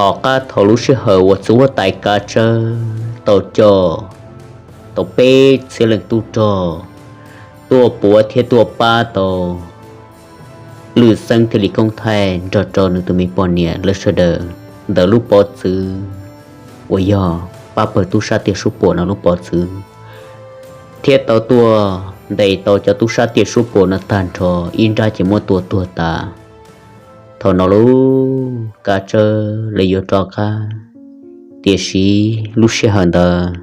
Tom qab thaum lub sij hawm uas txiv huab tais Kav Tsawb tau coj tau peb txhiab leej tub rog tuaj puav thiab tuaj pab tau Lwm Xeeb thiab Lis Koob Thaij nrog rau nws tus me poj niam lawv sawv daws ntawm lub pov txwv uas yog pab pawg tub sab tiaj suab puam no lub pov txwv, thiab tau tuaj ntes tau cov tub sab tiaj suab puam no tag nrho ib nrab ces muab tua tuag tas. Thaum no lub Kav Tsawb lawv yuav rov qab, tiam sis lub sij hawm ntawd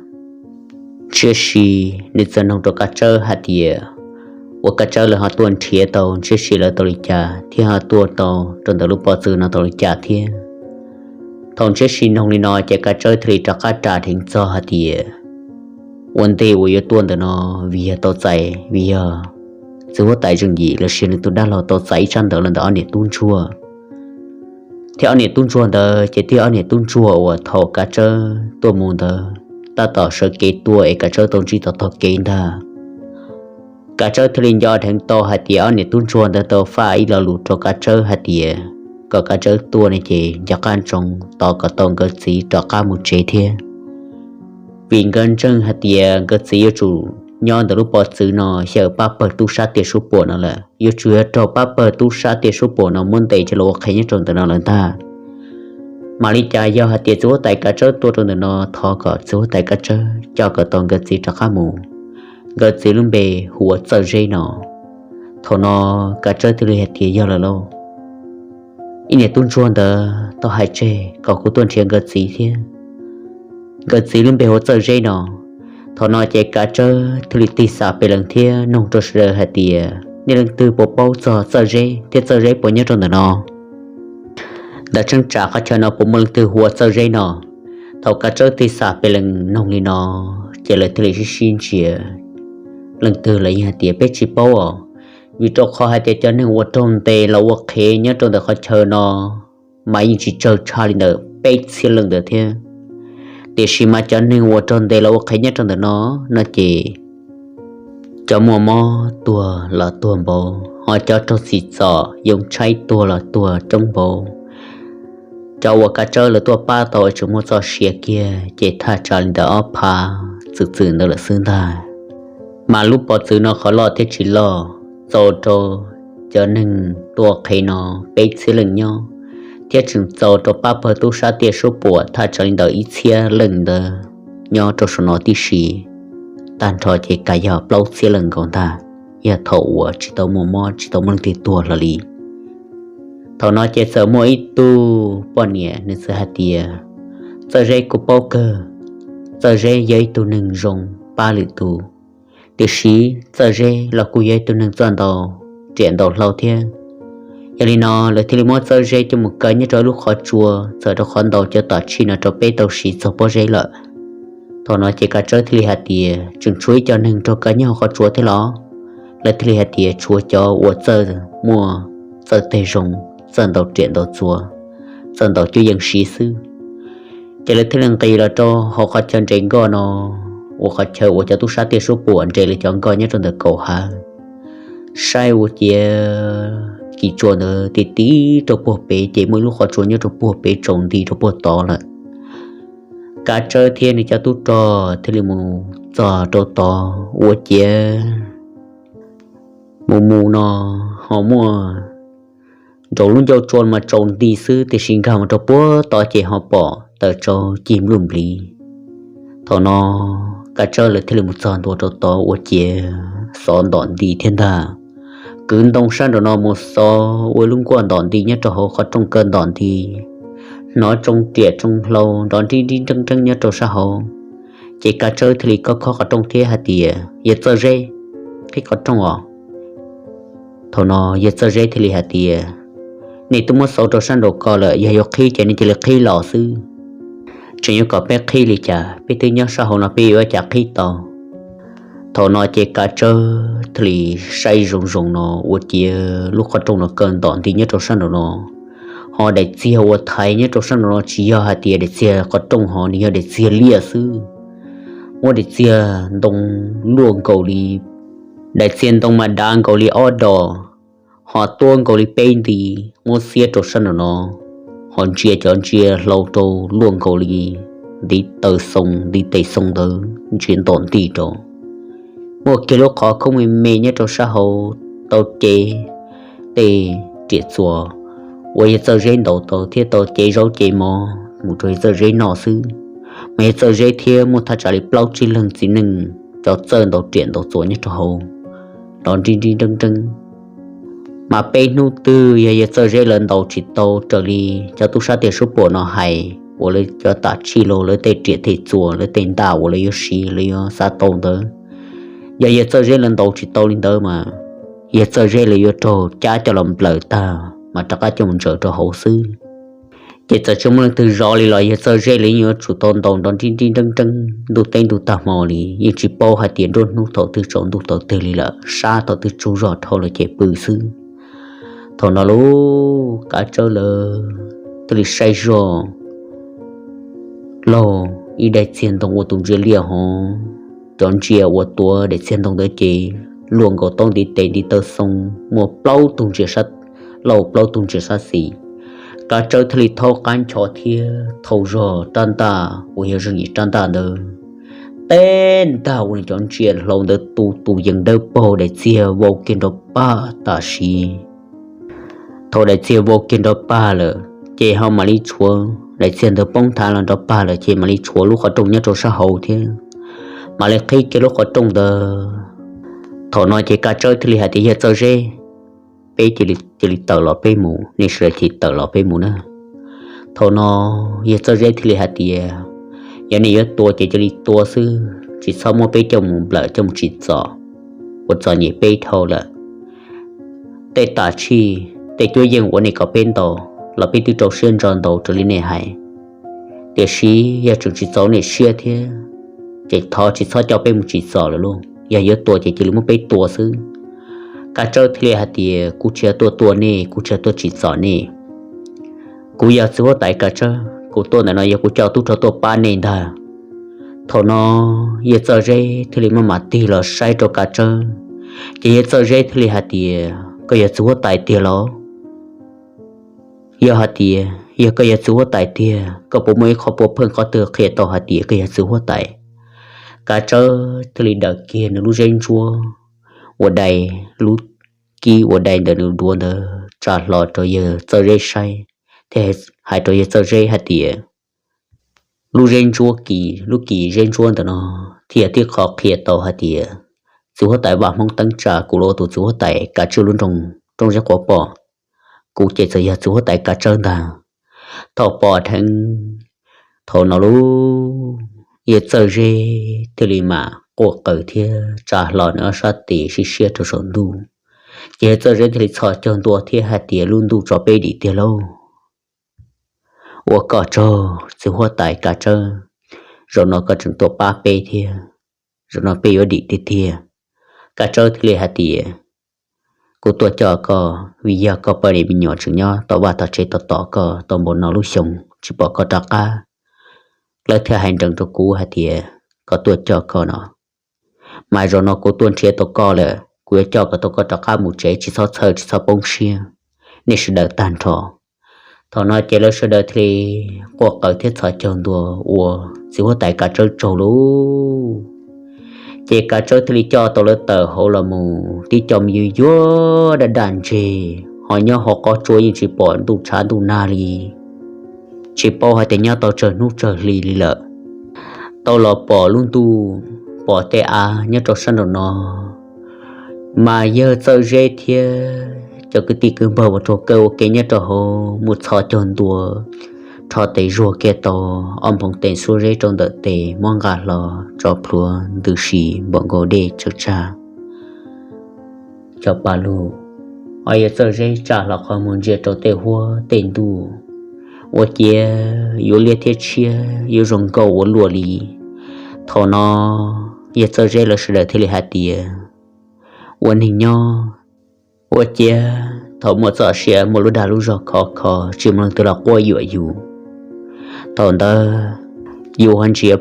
Ntshiab Si nws txawm noog rau Kav Tsawb hais tias uas Kav Tsawb lawv ho tuaj nrhiav tau Ntshiab Si lawv tau li cas thiab ho tuaj tau rau ntawm lub pov txwv no tau li cas thiab. Thaum Ntshiab Si noog li no ces Kav Tsawb thiaj li rov qab ras dheev txog hais tias ua ntej uas yuav tuaj ntawm no vim yog tau txais, vim yog txiv huab tais Zeej Yim los sis nws tus dab laug tau txais ib tsab ntawv los ntawm ob niam tub ntsuag. Thiab ob niam tub ntsuag ntawd ces twb yog ob niam tub ntsuag uas thaum Kav Tsawb tuaj mus ntawd tab tom sawv kev tuaj es Kav Tsawb tau ntsib tom tog kev ntag. Kav Tsawb thiaj li nco dheev tau hais tias ob niam tub ntsuag ntawd tau faj ib lo lus rau Kav Tsawb hais tias kom Kav Tsawb tuaj ne ces nco qab ntsoov tos kom tau nkawd txiv rov qab mus tsev thiab. Vim nkawd ntseeg hais tias nkawd txiv yuav tsum nyob ntawm lub pov txwv no xyaw pab pawg tub sab tiaj suab puam no lawm, yuav tsum yog raug pab pawg tub sab tiaj suab puam no muab ntes coj los ua qhev nyob rau ntawm no lawm ntag. Mam li cas yog hais tias txiv huab tais Kav Tsawb tuaj rau ntawm no thov kom txiv huab tais Kav Tsawb coj kom tau nkawd txiv rov qab mus. Nkawd txiv lub npe hu ua Txawj Zeb no. Thaum no Kav Tsawb thiaj li hais tias yog lawm lauj, ib niam tub ntsuag ntawd tau hais tseg kom kuv tuaj nrhiav nkawd txiv thiab. Nkawd txiv lub npe hu ua Txawj Zeb no. Thaum no ces Kav Tsawb thiaj li tig xam pes lees thiab noog rau sawv daws hais tias nej leej twg puas paub txog Txawj Zeb thiab Txawj Zeb puas nyob rau ntawm no? Ntawm cheeb tsam qhov chaw no puas muaj leej twg hu ua Txawj Zeb no? Thaum Kav Tsawb tig xam pes lees noog li no ces lawv thiaj li sib sib ntsia. Leej twg los yeej hais tias peb tsis paub os, vim rau qhov hais tias cov neeg uas raug ntes los ua qhev nyob rau ntawm qhov chaw no mas yeej tsis tsawg tshaj li ntawm peb txhiab leej ntawd thiab. Tiam sis mas cov neeg uas raug ntes los ua qhev nyob rau ntawm no no ces cov muaj mob tuag los tuag npaum, ho cov raug txim txom yoo tshaib tuag los tuag coob npaum. Cov uas Kav Tsawb lawv tuaj pab tau tseem muaj txoj sia kiag ces thaj tsam li ntawm ob phav txwm txwm ntawd lawm xwb ntag. Mas lub pov txwv no qhov loj thiab tsis loj txaus rau cov neeg tuaj qhev no peb txhiab leej nyob, thiab tseem txaus rau pab pawg tub sab tiaj suab puam thaj tsam li ntawm ib txhiab leej ntawd nyob rau saum no tib si. Tag nrho ces kav yog plaub txhiab leej nkaus ntag, yog thaum uas tsis tau muaj mob tsis tau muaj leej twg tuag hlo li. Thaum no ces txawm muaj ib tug poj niam nws txawm hais tias, Txawj Zeb kuv paub kawg, Txawj Zeb yog ib tug neeg zoo pab lwm tus, tiam sis Txawj Zeb los kuj yog ib tug neeg txawj ntaus riam ntaus hlau thiab. Yog li no lawv thiaj li muab Txawj Zeb coj mus kaw nyob rau lub qhov tsua txawm rau qhov ntaus cov tom tshij no rau peb tau siv txog pob zeb lawm. Thaum no ces Kav Tsawb thiaj li hais tias, Tseem tshuav ib co neeg raug kaw nyob hauv qhov tsua thiab los? Lawv thiaj li hais tias, Tshuav cov uas txawj muaj txawj teg zoo, txawj ntaus riam ntaus txuas, txawj ntaus cuab yeej siv xwb. Ces lawv thiaj li nqis los rau hauv qhov chaw nres nkoj no, uas qhov chaw uas cov tub sab tiaj suab puam nres lawv cov nkoj nyob rau ntawm kaum hav. Saib ua ciav kis tsua ntawd ti ti rau puag pem ces muaj ib lub qhov tsua nyob rau puag pem tsaus nti rau puag tod lawm. Kav Tsawb thiab nws cov tub rog thiaj li mus txog rau tod ua ciav mus mus no ho muaj nraum lub ncauj tsua mas tsaus nti xwb, tiam sis nkag mus rau puag tod ces ho pom taws tsau cig npluj npliv. Thaum no Kav Tsawb lawv thiaj li mus txog ntua rau tod ua ciav xov ntom nti thiab ntag. Kwv ntoo sab nraum no mus xov ua lub nkuaj ntom nti nyob rau hauv qhov rooj kaw ntom nti, hnov tsoo riam tsoo hlau nrov nrib nrib nreeb nreeb nyob rau sab hauv. Ces Kav Tsawb thiaj li khob khob qhov rooj thiab hais tias, Yawg Txawj Zeb, qhib qhov rooj os. Thaum no Yawg Txawj Zeb thiaj li hais tias, Nej twb muab xov rau sab nraum ko lawm, yog yuav qhib ces nej cia li qhib los xwb. Tseem yuav kom peb qhib li cas, peb twb nyob sab hauv no peb yuav ua cas qhib tau? Thaum no ces Kav Tsawb thiaj li saib zoo zoo no ua ciav lub qhov rooj no kaw ntom nti nyob rau sab nraum no, ho daim txiag uas thaiv nyob rau sab nraum no tsis yog hais tias daim txiag qhov rooj, ho nws yog daim txiag liaj xwb. Muab daim txiag ntoo luaj nkaus li, daim txiag ntoo mas dav nkaus li ob dos, ho tuab nkaus li peb nti, muab xiab rau sab nraum no, Ho ntsia cov ntsia hlau rau luaj nkaus li ntiv taw xoo ntiv tes xoo ntawd ntsia ntom nti rau. Muaj kiag lub qhov khoob me me nyob rau sab hauv, tau cev tej riam txuas uas yawg Txawj Zeb ntaus tau thiab tau cev zaub cev mov mus rau yawg Txawj Zeb noj xwb. Mas yawg Txawj Zeb thiab muaj thaj tsam li plaub tsib leeg txiv neej cov txawj ntaus riam ntaus txuas nyob rau hauv, nrov nrib nrib nreeb nreeb. Mas peb hnub twg yog yawg Txawj Zeb lawv ntaus tsis tau raws li cov tub sab tiaj suab puam no hais uas lawv cov tam tsij los lawv tej riam tej txuas lawv tej ntaj uas lawv yuav siv lawv yuav xav tau ntawd, yog yawg Txawj Zeb lawv ntaus tsis tau li ntawd mas yawg Txawj Zeb lawv yuav raug cab coj los nplawm tag mas rov qab coj mus ntsaws rau hauv xwb. Ces txawm tsis muaj leej twg zov li los yawg Txawj Zeb lawv yeej yuav tsum tau ntaus nrov nrib nrib nreeb nreeb ntuj teb ntuj tag hmo li, yeej tsis paub hais tias nruab hnub thaum twg tsaus ntuj thaum twg li lawm, sab thaum twg tsaug zog dhau lawm ces pw xwb. Thaum no lub Kav Tsawb lawv thiaj li saib zoj laug ib daim txiag ntoo ua tus ntsia liaj hov, cov ntsia uas tuav daim txiag ntoo ntawd ces luaj nkaus taub ntiv tes ntiv taw xoo, muaj plaub tug ntsia sab laug plaub tug ntsia sab xis. Kav Tsawb thiaj li thaub qab ncho thiab thau zog rab ntaj uas yog zog nyim rab ntaj ntawd, teb ntag ua cov ntsia hlau ntawd tu tus yees dawb paug daim txiag vau kiag nrov pag tam sim. Thaum daim txiag vau kiag nrov pag lawm ces ho mam li tshuav daim txiag ntawd poob thav los nrov pag lawm ces mam li tshuav lub qhov rooj nyob rau sab hauv thiab mam li qhib kiag lub qhov rooj ntawd. Thaum no ces Kav Tsawb thiaj li hais tias, Yawg Txawj Zeb, peb cia li tawm los peb mus, nej sawv daws cia li tawm los peb mus na. Thaum no yawg Txawj Zeb thiaj li hais tias, Yog nej yuav tua ces cia li tua xwb, tsis txhob muab peb coj mus nplawm coj mus tsim txom, ua txom nyem peb dhau lawm. Tej tam tsij tej cuab yeej uas nej kom peb ntaus los peb twb rau siab ntso ntaus raws li nej hais. Tiam sis yog tseem tsis txaus nej siab thiab ces thov tsis txhob coj peb mus tsim txom lawm lauj, yog yuav tua ces cia li muab peb tua xwb. Kav Tsawb thiaj li hais tias, Kuv tsis yog tuaj tua nej, kuv tsis yog tuaj tsim txom nej. Kuv yog txiv huab tais Kav Tsawb, kuv tuaj ntawm no yog kuv coj tub rog tuaj pab nej ntag. Thaum no yawg Txawj Zeb thiaj li maj mam tig los saib rau Kav Tsawb, ces yawg Txawj Zeb thiaj li hais tias, Koj yog txiv huab tais tiag los? Yog hais tias, yog koj yog txiv huab tais tiag, koj puas muaj ib qho puav pheej qhov twg qhia tau hais tias koj yog txiv huab tais? Kav Tsawb thiaj li daws kiag nws lub zeb ntsuab uas dai, lub kib uas dai ntawm nws duav ntawd tsa hlo rau yawg Txawj Zeb saib, thiab hais rau yawg Txawj Zeb hais tias, Lub zeb ntsuab kis, lub kis zeb ntsuab ntawm no thiaj yog tib qho qhia tau hais tias txiv huab tais Vaj Hmoob Teeb tsa kuv los ua tus txiv huab tais Kav Tsawb lub nroog Roob Zeb Quav Poj, kuv ces txawm yog txiv huab tais Kav Tsawb ntag. Thaum pom dheev, thaum no lub yawg Txawj Zeb thiaj li mam quaj qw thiab tsa hlo nws ob sab tes sib siab rau saum ntuj. Ces yawg Txawj Zeb thiaj li txhos caug ntua thiab hais tias, Lub ntuj tso peb dim tiag lauj. Ua koj tsaug txiv huab tais Kav Tsawb, zaum no koj tseem tuaj pab peb thiab, zaum no peb yuav dim tiag tiag. Kav Tsawb thiaj li hais tias, Kuv tuaj coj koj vim yog koj poj niam me nyuam tseem nyob tom vaj tom tsev tos tos koj tau npaum no lub xyoo tsis pom koj rov qab, lawv thiaj hais nrees rau kuv hais tias kom tuaj coj koj no. Mas zaum no kuv tuaj nrhiav tau koj lawm, kuv yuav coj kom tau koj rov qab mus tsev, tsis txhob txhawj tsis txhob poob siab, nej sawv daws tag nrho. Thaum no ces lawv sawv daws thiaj li quaj qw thiab txhos caug ntua ua txiv huab tais Kav Tsawb tsaug lauj. Ces Kav Tsawb thiaj li coj tau lawv tawm hauv los mus tib co me yuag yuag daj daj ntseg, ho nyob hauv qab tsua yeej tsis pom ntuj tshav ntuj nag li, tsis paub hais tias nyob tau tsawg hnub tsawg hli li lawm. Tau los pom lub ntuj, pom tej av nyob rau sab nraum no, mas yawg Txawj Zeb thiab cov kwv tij kwv npawg uas raug kaw ua ke nyob rau hauv mus txhos caug ntua, rho tes zuag kiag tau ob nphoov tes xuab zeb rau ntawm tes muab nqa hlo tso plhuav ntws si npaum nkaus dej tsawv tsag. Cov pa lug, ob yawg Txawj Zeb tsa hlo qhov muag ntsia rau tej huab tej ntuj, ua ciav yuav liab thiab tshiab yuav zoo nkauj ua luaj li. Thaum no yawg Txawj Zeb lawv sawv daws thiaj li hais tias, ua neeg nyob, ua ciav thaum muaj txoj sia muaj lub dag lub zog khov kho tsis muaj leej twg los quab yuam yus. Thaum ntawd yus ho ntsia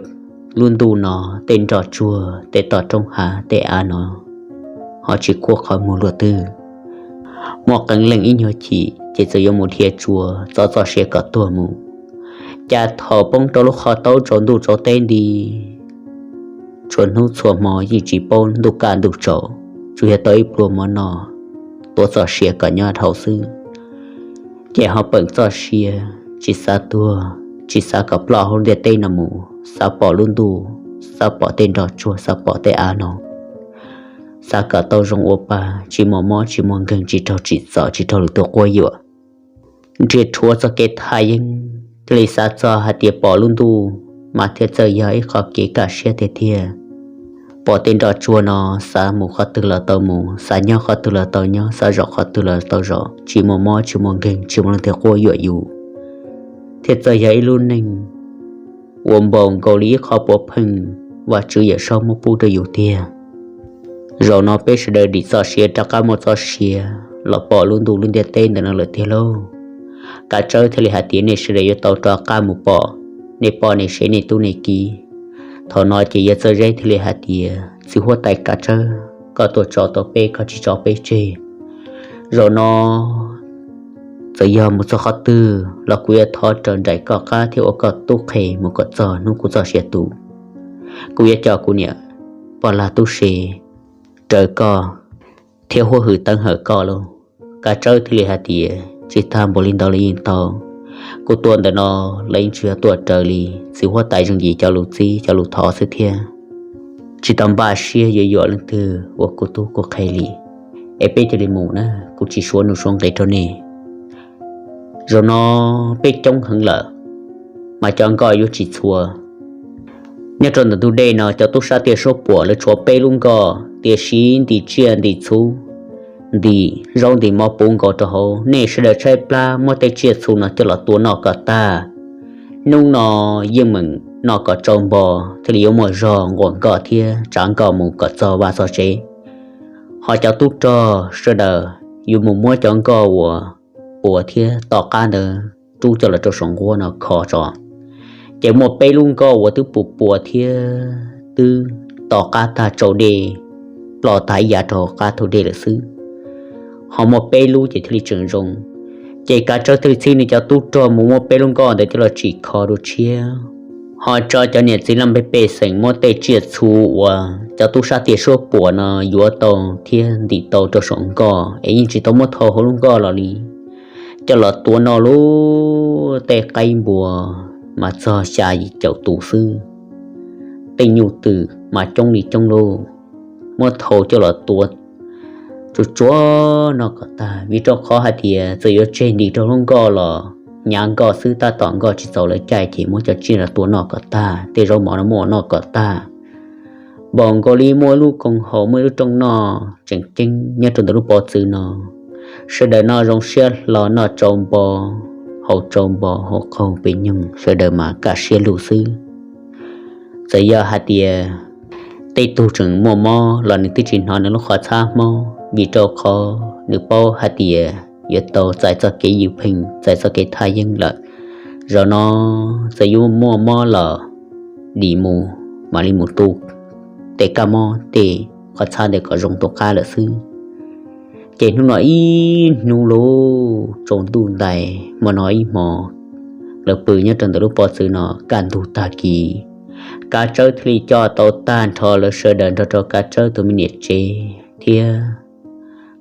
lub ntuj no, tej nroj tsuag, tej toj roob hav, tej av no ho tsis khuab qhov muag luaj twg. Muaj qee leej ib nyuag chim ces txawm yuav mus dhia tsua txob txoj sia kom tuag mus. Cas thaum poob rau lub qhov taub tsaus ntuj tsaus teb nti, txhua hnub txhua hmo yeej tsis paub ntuj kaj ntuj tsaus, tsuas yog tau ib pluag mov noj, tuav txoj sia kom nyob dhau xwb. Ces ho peem txoj sia, tsis xav tuag, tsis xav kom ploj hauv ntiaj teb no mus, xav pom lub ntuj, xav pom tej nroj tsuag, xav pom tej av no, xav kom tau zoo ua pa, tsis muaj mob tsis muaj nkeeg, tsis raug tsim txom, tsis raug lwm tus quab yuam. Nrhiav rhuav txoj kev thaj yeeb, thiaj li xav txog hais tias pom lub ntuj mas thiaj txawj yog ib qho kev kaj siab tiag tiag. Pom tej nroj tsuag no, xav mus qhov twg los tau mus, xav nyob qhov twg los tau nyob, xav zaum qhov twg los tau zaum, tsis muaj mob tsis muaj nkeeg, tsis muaj leej twg quab yuam yus, thiaj txawj yog ib lub neej uas npaum nkaus li ib qho puav pheej Vajtswv Yawmsaub muab pub rau yus tiag. Zaum no peb sawv daws dim txoj sia rov qab muaj txoj sia los pom lub ntuj lub ntiaj teb ntawm no lawm tiag lauj. Kav Tsawb thiaj li hais tias nej sawv daws yuav tau rov qab mus pom nej poj nej sev nej tub nej kiv. Thaum no ces yawg Txawj Zeb thiaj li hais tias txiv huab tais Kav Tsawb, koj tuaj tso tau peb, koj tsis tso peb tseg. Zaum no txawm yog mus txog qhov twg los kuv yuav thov raws nraim koj qab thiab ua koj tub qhe mus kom txog hnub kuv txoj sia tu. Kuv yuav coj kuv niam poj lag tub se raws koj thiab huab hwm teev hawm koj lauj. Kav Tsawb thiaj li hais tias tsis tag npaum li ntawd los yeej tau. Kuv tuaj ntawm no los yeej tsis yog tuaj raws li, txiv huab tais zoo yim cov lus txib cov lus thov xwb thiab. Tsis tau npaj siab yuav yuam leej twg ua kuv tub kuv qhe li. Es peb cia li mus na, kuv tsis suav nuj suav nqis rau nej. Zaum no peb coob heev lawm, mas cov nkoj yuav tsis txhua. Nyob rau ntawm ntug dej no cov tub sab tiaj suab puam lawv tshuav peb lub nkoj, tiam sis ntim tsiaj ntim txhuv, ntim zaub ntim mov puv nkaus rau hauv, nej sawv daws tshaib plab muab tej tsiaj txhu no coj los tua noj kom tag. Hnub no yeej meem noj kom tsau npo, thiaj li yuav muaj zog nquas nkoj thiab tsav nkoj mus kom txog vaj txog tsev. Ho cov tub rog sawv daws yuav mus muab cov nkoj uas puas thiab to qab ntawd rub coj los rau saum nquab no kho tso. Ces muaj peb lub nkoj uas twb puas puas thiab twb to qab tag tsau dej, ploj tag ib yav rau qab thau dej lawm xwb. Ho muaj peb lub ces thiaj li tseem zoo. Ces Kav Tsawb thiaj li txib nws cov tub rog mus muab peb lub nkoj ntawd coj los tsim kho dua tshiab. Ho tso cov niam txiv laj mej pej xeem muab tej tsiaj txhu uas cov tub sab tiaj suab puam no yuav tau thiab ntim tau rau saum nkoj es yeej tsis tau muab thau hauv lub nkoj los li, coj los tua noj lauj. Tej qaib npua mas txog xya caum tus xwb, tej nyuj twm mas coob li coob lauj, muab thau coj los tua tsuag tsuag noj kom tag. Vim rau qhov hais tias txawm yuav tseg ntim rau lub nkoj los hnyav nkoj xwb, tab tom nkoj tsis txaus lawv caij ces muab cov tsiaj no tua noj kom tag, tej zaub mov no muab ua noj kom tag. Npaum nkaus li muaj ib lub koom haum muaj ib lub rooj noj tseem ceeb nyob rau ntawm lub pov txwv no. Sawv daws noj zoo siab hlo, noj tsau npo, haus tsau npo, haus qaug pes nyoog, sawv daws mas kaj siab lug xwb. Txawm yog hais tias tej tug tseem muaj mob los nws twb tsis hnov nws lub qhov txhab mob, vim rau qhov nws paub hais tias yuav tau txais txoj kev ywj pheej, txais txoj kev thaj yeeb lawm. Zaum no txawm yuav muaj mob los dim mus, mam li mus tu tej kab mob tej qhov txhab ntawd kom zoo tom qab lawm xwb. Ces hnub no ib hnub lauj, tsaus ntuj ntais hmo no ib hmo, lawv pw nyob rau ntawm lub pov txwv no kaj ntug tag kis, Kav Tsawb thiaj li coj tau tag nrho lawv sawv daws nrog rau Kav Tsawb tus me niam tsev thiab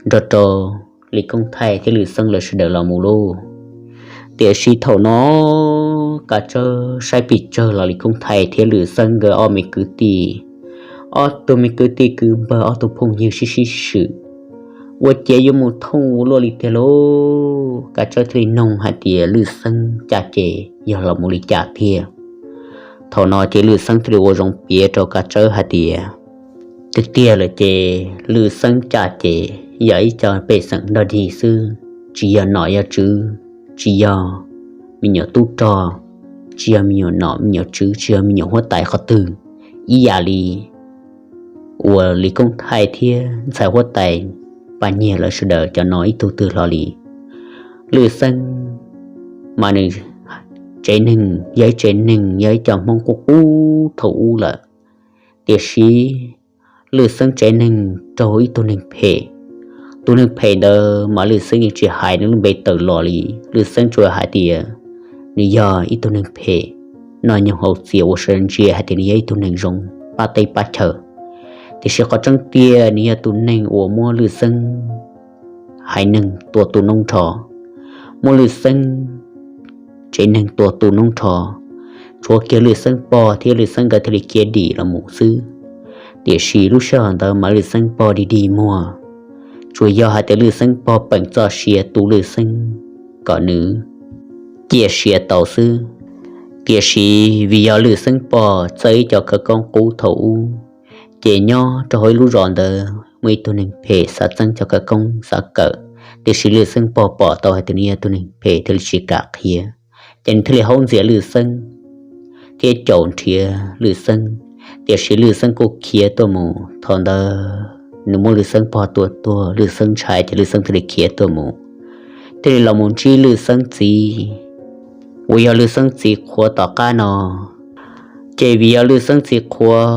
nrog rau Lis Koob Thaij thiab Lwm Xeeb lawv sawv daws los mus lauj. Tiam sis thaum no Kav Tsawb saib pes tsawg los Lis Koob Thaij thiab Lwm Xeeb nkawd ob me kwv tij, ob tug me kwv tij kwv npawg, ob tug phooj ywg sib sib swm, ua ciav yuav mus thooj ua luaj li tiag lauj. Kav Tsawb thiaj li noog hais tias, Lwm Xeeb, cas ces yog los mus li cas tiag? Thaum no ces Lwm Xeeb thiaj li ua zoo piav rau Kav Tsawb hais tias, tiag tiag lawm ces Lwm Xeeb cas ces yog ib co pej xeem dog dig xwb, tsis yog nom yog tswv, tsis yog me nyuam tub rog, tsis yog me nyuam nom me nyuam tswv, tsis yog me nyuam huab tais qhov twg, ib yam li uas Lis Koob Thaij thiab ntxhais huab tais Paj Nyiag lawv sawv daws cov no ib tug twg hlo li. Lwm Xeeb mas nws tsev neeg yog ib tsev neeg, yog ib co Hmoob qub qub thaum ub lawm, tiam sis Lwm Xeeb tsev neeg raug ib tug neeg phem Tus neeg phem ntawd mas Lwj Xeeb yeej tsis hais nws lub npe tawm los li. Lwj Xeeb tsuas hais tias nws yog ib tug neeg phem, noj nyoog haus txias, ua sawv daws ntsia hais tias nws yog ib tug neeg zoo pab teb pab chaw. Tiam sis qhov tseeb tiag nws yog tus neeg uas muab Lwj Xeeb haiv neeg tua tu noob nrho, muab Lwj Xeeb tsev neeg tua tu noob nrho. Tshuav kiag Lwj Xeeb pog thiab Lwj Xeeb nkawd thiaj li khiav dim los mus xwb. Tiam sis lub sij hawm ntawd mas Lwj Xeeb pog dig dig muag, tsuas yog hais tias Lwj Xeeb pog peem txoj sia tu Lwj Xeeb kom nws ciaj sia tau xwb. Tiam sis vim yog Lwj Xeeb pog txawj ib co khawv koob qub thaum ub, ces nyob rau hauv ib lub zos ntawd muaj ib tug neeg phem xav txeeb cov khawv koob xav kawm, tiam sis Lwj Xeeb pog pom tau hais tias nws yog tus neeg phem thiaj li tsis kam qhia, ces nws thiaj li haub ntxias Lwj Xeeb thiab caum nrhiav Lwj Xeeb. Tiam sis Lwj Xeeb kuj khiav tuaj mus, thaum ntawd nws muab Lwj Xeeb pog tua tuag, Lwj Xeeb ntshai ces Lwj Xeeb thiaj li khiav tuaj mus, thiaj li los mus ntsib Lwj Xeeb txiv uas yog Lwj Xeeb txiv qhuav tom qab no. Ces vim yog Lwj Xeeb txiv qhuav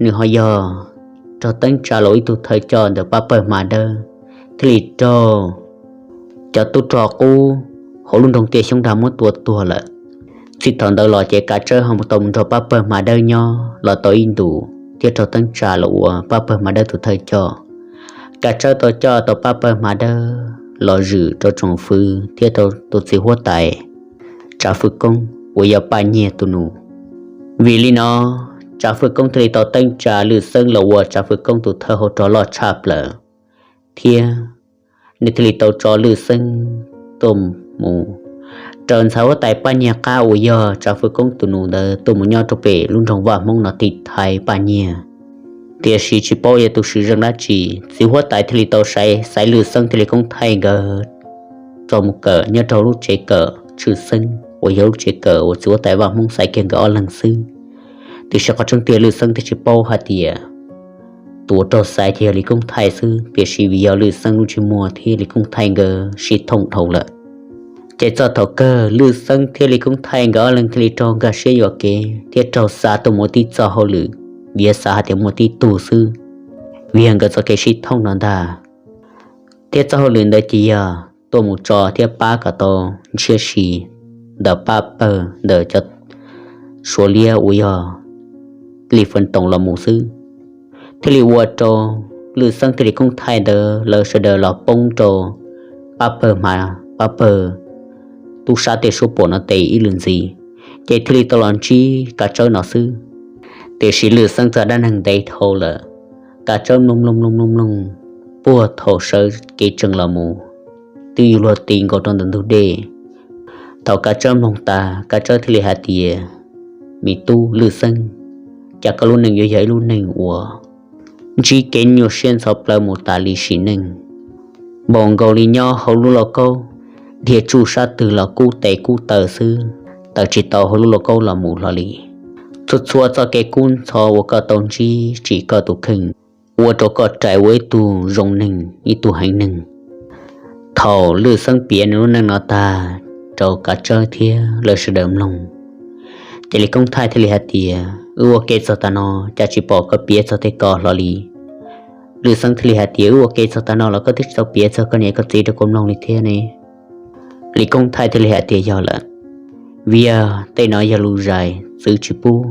nws ho yog raug teeb tsa los ib tug thawj coj ntawm pab pawg Hma Dawb, thiaj li raug cov tub rog qub hauv lub nroog Tiaj Xyoob Dag muab tua tuag lawm. Txij thaum ntawd los ces Kav Tsawb ho tau mus nrog pab pawg Hma Dawb nyob los tau ib ntus thiab raug teeb tsa los ua pab pawg Hma Dawb tus thawj coj. Kav Tsawb tau coj tau pab pawg Hma Dawb los zwm rau tsoom fwv thiab rau tus txiv huab tais Tsav Fwj Koob uas yog Paj Nyiag tus nus. Vim li no, Tsav Fwj Koob thiaj li tau teeb tsa Lwj Xeeb los ua Tsav Fwj Koob tus thawj hauv rog loj tshaj plaws, thiab nws thiaj li tau tso Lwj Xeeb tuaj mus raws ntxhais huab tais Paj Nyiag qab uas yog Tsav Fwj Koob tus nus ntawd tuaj mus nyob rau pem lub nroog Vaj Hmoob no tiv thaiv Paj Nyiag. Tiam sis tsis paub yog tus swm zeej dab tsi, txiv huab tais thiaj li tau xaiv Lwj Xeeb thiab Li Koob Thaij nkawd tso mus kawm nyob rau lub tsev kawm Tshwj Xeeb uas yog lub tsev kawm uas txiv huab tais Vaj Hmoob xaiv kiag nkawd ob leeg xwb. Tiam sis qhov tseeb tiag Lwj Xeeb thiaj tsis paub hais tias tus uas raug xaiv ces yog Li Koob Thaij xwb, tiam sis vim yog Lwj Xeeb lub ntsej muag thiab Li Koob Thaij nkawd sib thooj dhau lawm. Ces txog thaum kawg Lwj Xeeb thiab Li Koob Thaij nkawd ob leeg thiaj li raug nkag siab yuam kev thiab raug xa tuaj mus ua tib txoj hauj lwm, vim yog xav hais tias muaj tib tug xwb, vim yog nkawd txoj kev sib thooj no ntag. Thiab txoj hauj lwm ntawd ces yog tuaj mus tso thiab pab kom tau ntshiab si ntawm pab pawg ntawm cov Suav liab uas yog Li Feem Toom los mus xwb. Thiaj li ua rau Lwj Xeeb thiab Li Koob Thaij ntawd lawv sawv daws los poob rau pab pawg Hma, pab pawg tub sab tej suab puam no tes ib lwm ntxiv, ces thiaj li tau los ntsib Kav Tsawb no xwb. Tiam sis Lwj Xeeb txoj dab neeg ntev dhau lawm, Kav Tsawb mloog mloog mloog mloog mloog puag thaum sawv kev tsees los mus twb yuav luag ti nkaus rau ntawm ntug dej. Thaum Kav Tsawb mloog tas, Kav Tsawb thiaj li hais tias, me tub Lwj Xeeb, cas koj lub neej yuav yog ib lub neeg uas ntsib kev nyuaj siab ntxhov plawv mus tas li sim neej, npaum nkaus li nyob hauv lub lauj kaub, dhia tsuj sab twg los kub tes kub taw xwb, tawm tsis tau hauv lub lauj kaub los mus hlo li. Txhua txhua txoj kev kub ntxhov uas koj tau ntsib tsim koj tus kheej, ua rau koj rais ua ib tug zoo neeg ib tug heev neeg. Thaum Lwj Xeeb piav nws lub neej no tag rau Kav Tsawb thiab lawv sawv daws mloog, ces Li Koob Thaij thiaj li hais tias, wb ua ke txog tas no cas tsis pom koj piav txog tej ko hlo li. Lwj Xeeb thiaj li hais tias, wb ua ke txog tas no los koj twb tsis tau piav txog koj niam koj txiv rau kuv mloog li thiab ne. Li Koob Thaij thiaj li hais tias, yog lawm, vim yog tej no yog lus zais txwv tsis pub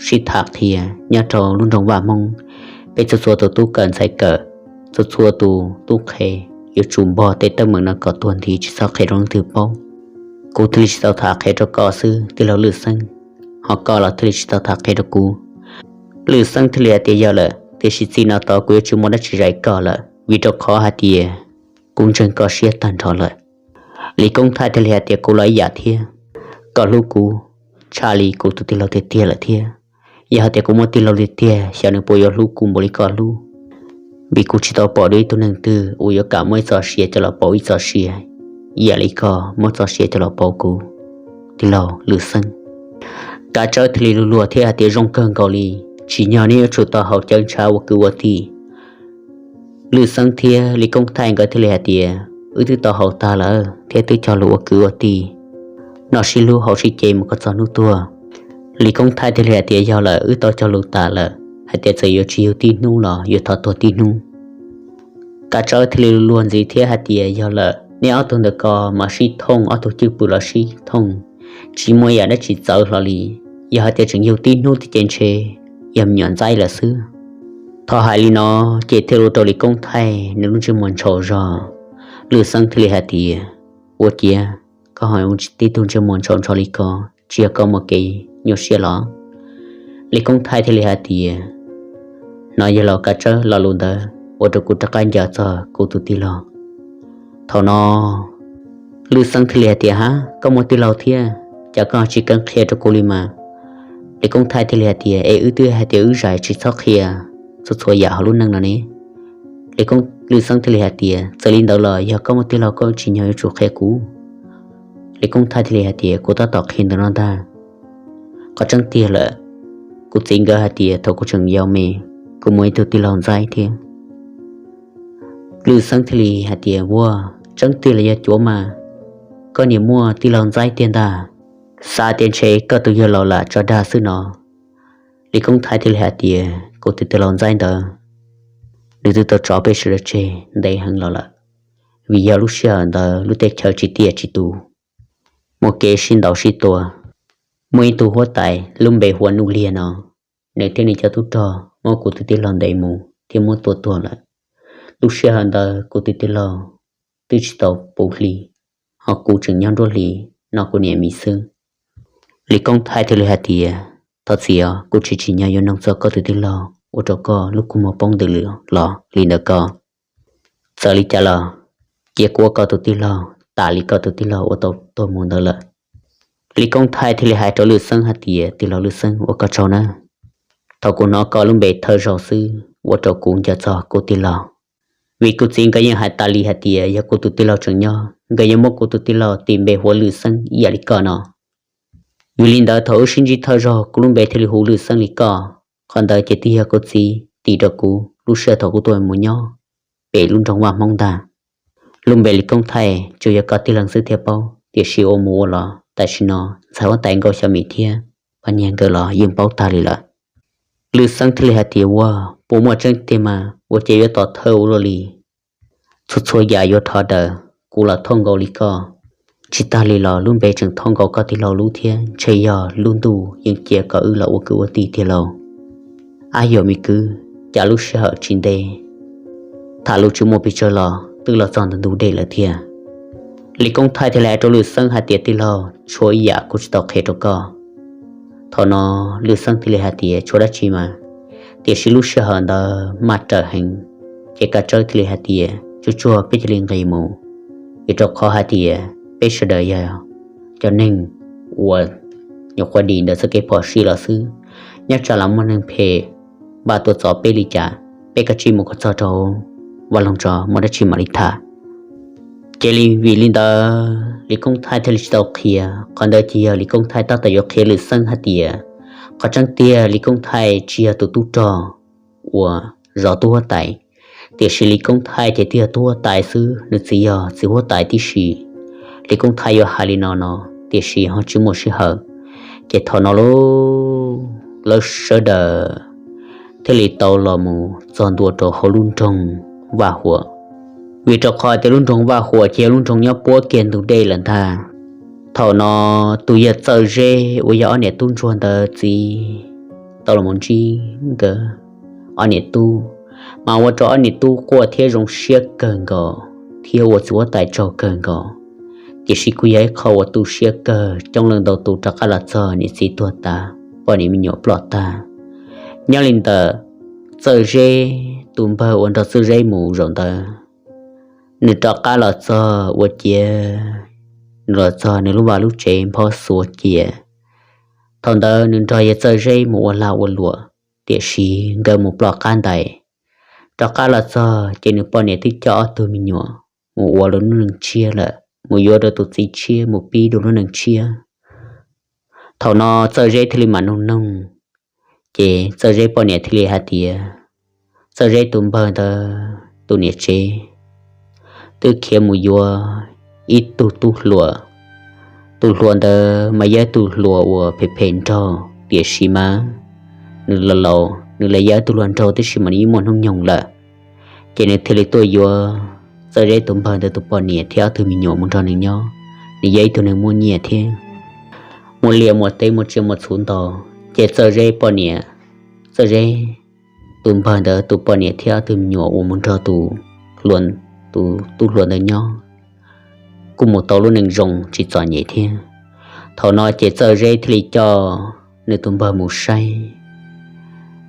sib tham qhia nyob rau lub nroog Vaj Hmoob. Peb txhua txhua tus tub kawm ntxhais kawm, txhua txhua tus tub qhe yuav tsum npog tej teeb meem no kom tuag nthi tsis txhob qhia rau leej twg paub. Kuv thiaj li tsis tau tham qhia rau koj xwb tij laug Lwj Xeeb, ho koj los thiaj li tsis tau tham qhia rau kuv. Lwj Xeeb thiaj li hais tias, yog lawm, tiam sis txij no tod kuv yuav tsis muaj dab tsi zais koj lawm vim rau qhov hais tias kuv ntseeg koj siab tag nrho lawm. Li Koob Thaij thiaj li hais tias, kuv los ib yam thiab, koj hlub kuv tshaj li kuv tus tij laug tiag tiag lawm thiab. Yog hais tias kuv muaj tij laug tiag tiag xyov nws puas yuav hlub kuv npaum li koj hlub, vim kuv tsis tau pom dua ib tug neeg twg uas yuav kam muab ib txoj sia coj los pauv ib txoj sia ib yam li koj muab txoj sia coj los pauv kuv, tij laug Lwj Xeeb. Kav Tsawb thiaj li luag luag thiab hais tias, zoo kawg nkaus li, tsim nyog neb yuav tsum tau haus cawv ntshav ua kwv ua tij. Lwj Xeeb thiab Li Koob Thaij nkawd thiaj li hais tias, wb twb tau haus tag lawm thiab twb cog lus ua kwv ua tij, noj sib hlub haus sib ce mus kom txog hnub tuag. Li Koob Thaij thiaj li hais tias, yog lawm, wb tau cog lus tas lawm hais tias txawm yuav tsis yug tib hnub los yuav thov tuag tib hnub. Kav Tsawb thiaj li luag ntxiv thiab hais tias, Yog lawm, nej ob tug ntawm ko mas sib thooj, ob tug cwj pwm los sib thooj, tsis muaj yam dab tsi txawv hlo li. Yog hais tias tseem yug tib hnub tiag ces ntshe yog me nyuam ntxaib lawm xwb. Thaum hais li no ces thiaj ua rau Lis Koob Thaij nws lub ntsej muag ntshau zog. Lwj Xeeb thiaj li hais tias, Ua ciav koj ho ua tib tug ntsej muag ntshau ntshau li ko, tsis yog koj muaj kev nyuaj siab los? Lis Koob Thaij thiaj li hais tias, Hnov yog los Kav Tsawb lo lus ntawd ua rau kuv rov qab nco txog kuv tus tij laug. Thaum no Lwj Xeeb thiaj li hais tias, Hab, koj muaj tij laug thiab, cas koj tsis keeb qhia rau kuv li mas? Lis Koob Thaij thiaj li hais tias, Es wb twb hais tias wb zais tsis txhob qhia txhua txhua yam hauv lub neej no ne. Lis Koob, Lwj Xeeb thiaj li hais tias, Txawm li ntawd los yog koj muaj tij laug koj tsis nco yuav tsum qhia kuv. Lis Koob Thaij thiaj li hais tias, Kuv tab tom qhia ntawm no ntag. Qhov tseeb tiag lawm, kuv txiv nkawd hais tias thaum kuv tseem yau me, kuv muaj ib tug tij laug ntxaib thiab. Lwj Xeeb thiaj li hais tias, Ua, tseeb tiag los yog cuav mas, koj niam muaj tij laug ntxaib tiag ntag. Xav tias ntshe koj tus yawg laus lam tso dag xwb no. Lis Koob Thaij thiaj li hais tias, Kuv tus tij laug ntxaib ntawd, nws twb tau tso peb sawv daws tseg ntev heev los lawm, vim yog lub sij hawm ntawd lub teb chaws tsis tiaj tsis tus. Muaj kev sib ntaus sib tua, muaj ib tug huab tais lub npe hu ua Nuj Liag no, nws thiab nws cov tub rog muab kuv tus tij laug ntes mus thiab muab tua tuag lawm. Lub sij hawm ntawd kuv tus tij laug twb tsis tau puv hli, ho kuv tseem nyob nruab hlis noj kuv niam mis xwb. Lis Koob Thaij thiaj li hais tias, Thov txim os, kuv tsis tsim nyog yuav noog txog koj tus tij laug ua rau koj lub kua muag poob ntws lwm los li ntawd ko. Txawm li cas los cia kuv ua koj tus tij laug tas li koj tus tij laug ua tau tuag mus ntawd lawm. Lis Koob Thaij thiaj li hais rau Lwj Xeeb hais tias, Tij laug Lwj Xeeb, ua koj tsaug nawb. Thaum kuv hnov koj lub npe thawj zaug xwb ua rau kuv nco txog kuv tij laug, vim kuv txiv nkawd yeej hais tas li hais tias yog kuv tus tij laug tseem nyob, nkawd yuav muab kuv tus tij laug tis npe hu ua Lwj Xeeb ib yam li koj no. Vim li ntawd thaum wb sib ntsib thawj zaug kuv lub npe thiaj li hu Lwj Xeeb li koj. Qhov ntawd ces twb yog kuv txiv tis rau kuv lub sij hawm thaum kuv tuaj mus nyob pem lub nroog Vaj Hmoob ntag. Lub npe Lis Koob Thaij tsuas yog koj tib leeg xwb thiaj paub, tiam sis ua mus ua los tam sim no ntxhais huab tais Nkauj Xyooj Mim thiab Paj Nyiag nkawd los yeej paub tag li lawm. Lwj Xeeb thiaj li hais tias, Ua, puas muaj tseeb tiag mas? Ua cas yuav tos thawj ua luaj li? Txhua txhua yam yuav dhau daws, kuv los thauj nkaus li koj. Tsis tag li los lub npe tseem thauj nkaus koj tij laug lub thiab, ntshe yog lub ntuj yeej cia kom wb los ua kwv ua tij tiag lauj. Ab, yog me kwv, cas lub sij hawm tsis ntev, tham lus tsis muaj pes tsawg los twb los txog ntawm ntug dej lawm thiab. Lis Koob Thaij thiaj li hais rau Lwj Xeeb hais tias, Tij laug, tshuav ib yam kuv tsis tau qhia rau koj. Thaum no Lwj Xeeb thiaj li hais tias, Tshuav dab tsi mas? Tiam sis lub sij hawm ntawd maj rawm heev, ces Kav Tsawb thiaj li hais tias, Tsuag tsuag peb cia li nqis mus, vim rau qhov hais tias peb sawv daws yog cov neeg uas nyuam qhuav dim ntawm txoj kev phom sij los xwb. Nyob tsam los muaj neeg phem npaj tuaj txov peb li cas, peb kav tsij mus kom txog rau vaj loog tso, muaj dab tsi mam li tham. Cia li vim li ntawd Lis Koob Thaij thiaj li tsis tau qhia. Qhov ntawd ces yog Lis Koob Thaij tab tom yuav qhia Lwj Xeeb hais tias, qhov tseeb tiag Lis Koob Thaij tsis yog tus tub rog uas zov tub huab tais, tiam sis Lis Koob Thaij ces twb yog tub huab tais xwb, nws txiv yog txiv huab tais tib si. Lis Koob Thaij yuav hais li no no, tiam sis ho tsis muaj sij hawm. Ces thaum no lub, lawv sawv daws thiaj li tau los mus txog ntua rau hauv lub nroog Vaj Huam, vim rau qhov tias lub nroog Vaj Huam ces yog lub nroog nyob puab kiag ntug dej lawm ntag. Thaum no tus yawg Txawj Zeb uas yog ob niam tub ntsuag ntawd txiv tau los mus ntsib nkawd ob niam tub, mas ua rau ob niam tub quaj thiab zoo siab kawg nkaus, thiab ua txiv huab tais tsaug kawg nkaus. Tiam sis kuj yog ib qho uas tu siab kawg, coob leej ntau tus rov qab los txog niam txiv tuag tas, poj niam me nyuam ploj tag. Nyob li ntawd, Txawj Zeb tus npawg uas nrog Txawj Zeb mus zaum ntawd, nws rov qab los txog ua ciav, nws los txog nws lub vaj lub tsev nphob xuav cia. Thaum ntawd nws nrog yawg Txawj Zeb mus ua lag ua luam, tiam sis nkawd mus ploj qab ntais. Rov qab los txog ces nws poj niam twb coj ob tug me nyuam mus ua lub neej tshiab lawm, mus yuav rau tus txiv tshiab, mus pib dua lub neej tshiab. Thaum no Txawj Zeb thiaj li mam noog noog, ces Txawj Zeb poj niam thiaj li hais tias, Txawj Zeb tus npawg ntawd tus niam tsev twb khiav mus yuav ib tug tub hluas. Tus hluas ntawd mas yog ib tug hluas uas phem phem nraug, tiam sis mas nws laus laus, nws los yog ib tug hluas nraug tib si mas nws yeej muaj hnub nyoog lawm. Ces nws thiaj li tuaj yuav Txawj Zeb tus npawg ntawd tus poj niam thiab ob tug me nyuam mus nrog nws nyob. Nws yog ib tug neeg muaj nyiaj thiab muaj liaj muaj teb muaj tsiaj muaj txhuv ntau. Ces Txawj Zeb poj niam, Txawj Zeb tus npawg ntawd tus poj niam thiab ob tug me nyuam uas mus nrog tus, tus tub hluas ntawd nyob kuj mus tau lub neej zoo tsis txom nyem thiab. Thaum no ces Txawj Zeb thiaj li coj nws tus npawg mus saib.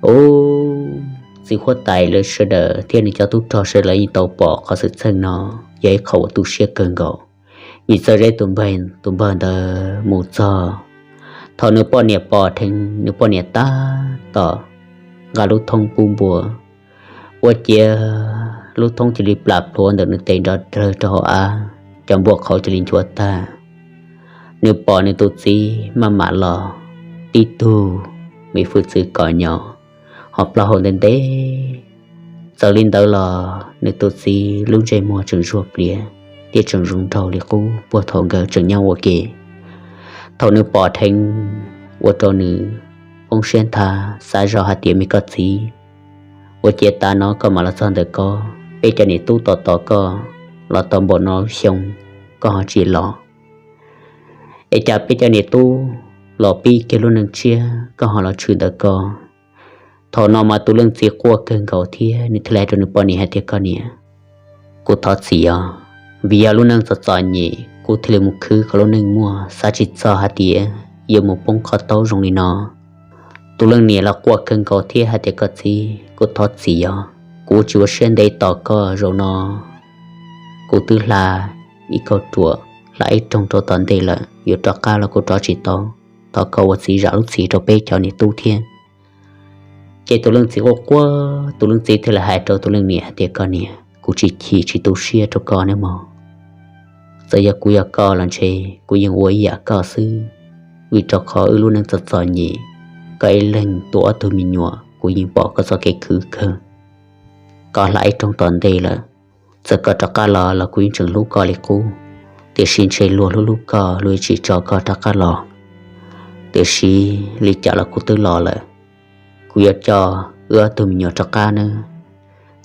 Ub, txiv huab tais lawv sawv daws thiab nws cov tub rog sawv daws yeej tau pom qhov xwm txheej no, yog ib qho uas tu siab kawg nkaus. Vim Txawj Zeb tus npawg, tus npawg ntawd mus txog, thaum nws poj niam pom dheev, nws poj niam tab tom nqa lub thoob pub npua, ua ciav lub thoob cia li plam plhuav ntawm nws tes nrov dawg rau hauv av, cov npua qhauv cia li nchuav tag. Nws pom nws tus txiv maj mam los tib tug me hwj txwv kom nyo, ho plaub hau ntev ntev. Txawm li ntawd los nws tus txiv lub ntsej muag tseem zuag plias thiab tseem zoo nraug li qub puag thaum nkawd tseem nyob ua ke. Thaum nws pom dheev, ua rau nws poob siab nthav, xav zoj hais tias, Me koj txiv, ua ciav tav no koj mam los txog ntawm ko, peb cov niam tub tos tos koj los tau npaum no xyoo, koj ho tsis los? Es cas peb cov niam tub los pib kiag lub neej tshiab, koj ho los tshwm ntawm ko? Thaum no mas tus leej txiv quaj kawg nkaus thiab nws thiaj li hais rau nws poj niam hais tias, Koj niam, kuv thov txim os, vim yog lub neej txom txom nyem kuv thiaj li mus khwv kom lub neej muaj, xav tsis txog hais tias yuav mus poob qhov taub zoo li no. Tus leej niam los quaj kawg nkaus thiab hais tias, Koj txiv, kuv thov txim os, kuv tsis ua siab ntev tos koj zaum no. Kuv twb hla ib kauj ruam, hla ib rooj rau tom ntej lawm, yuav rov qab los kuv rov tsis tau. Thov koj ua txiv zam lub txim rau peb cov niam tub thiab. Ces tus leej txiv quaj quaj, tus leej txiv thiaj li hais rau tus leej niam hais tias, Koj niam, kuv tsis chim tsis tu siab rau koj nawb mog. Txawm yog kuv yog koj los ntshe kuv yeej ua ib yam koj xwb, vim rau qhov wb lub neej txom txom nyem, koj ib leeg tuav ob tug me nyuam, kuv yeej pom koj txoj kev khwv kawg. Koj hla ib rooj tom ntej lawm, txawm koj rov qab los los kuv yeej tseem hlub koj li qub, tiam sis ntshe luag hlub hlub koj luag yuav tsis tso koj rov qab los. Tiam sis li cas los kuv twb los lawm, kuv yuav coj wb ob tug me nyuam rov qab nawb,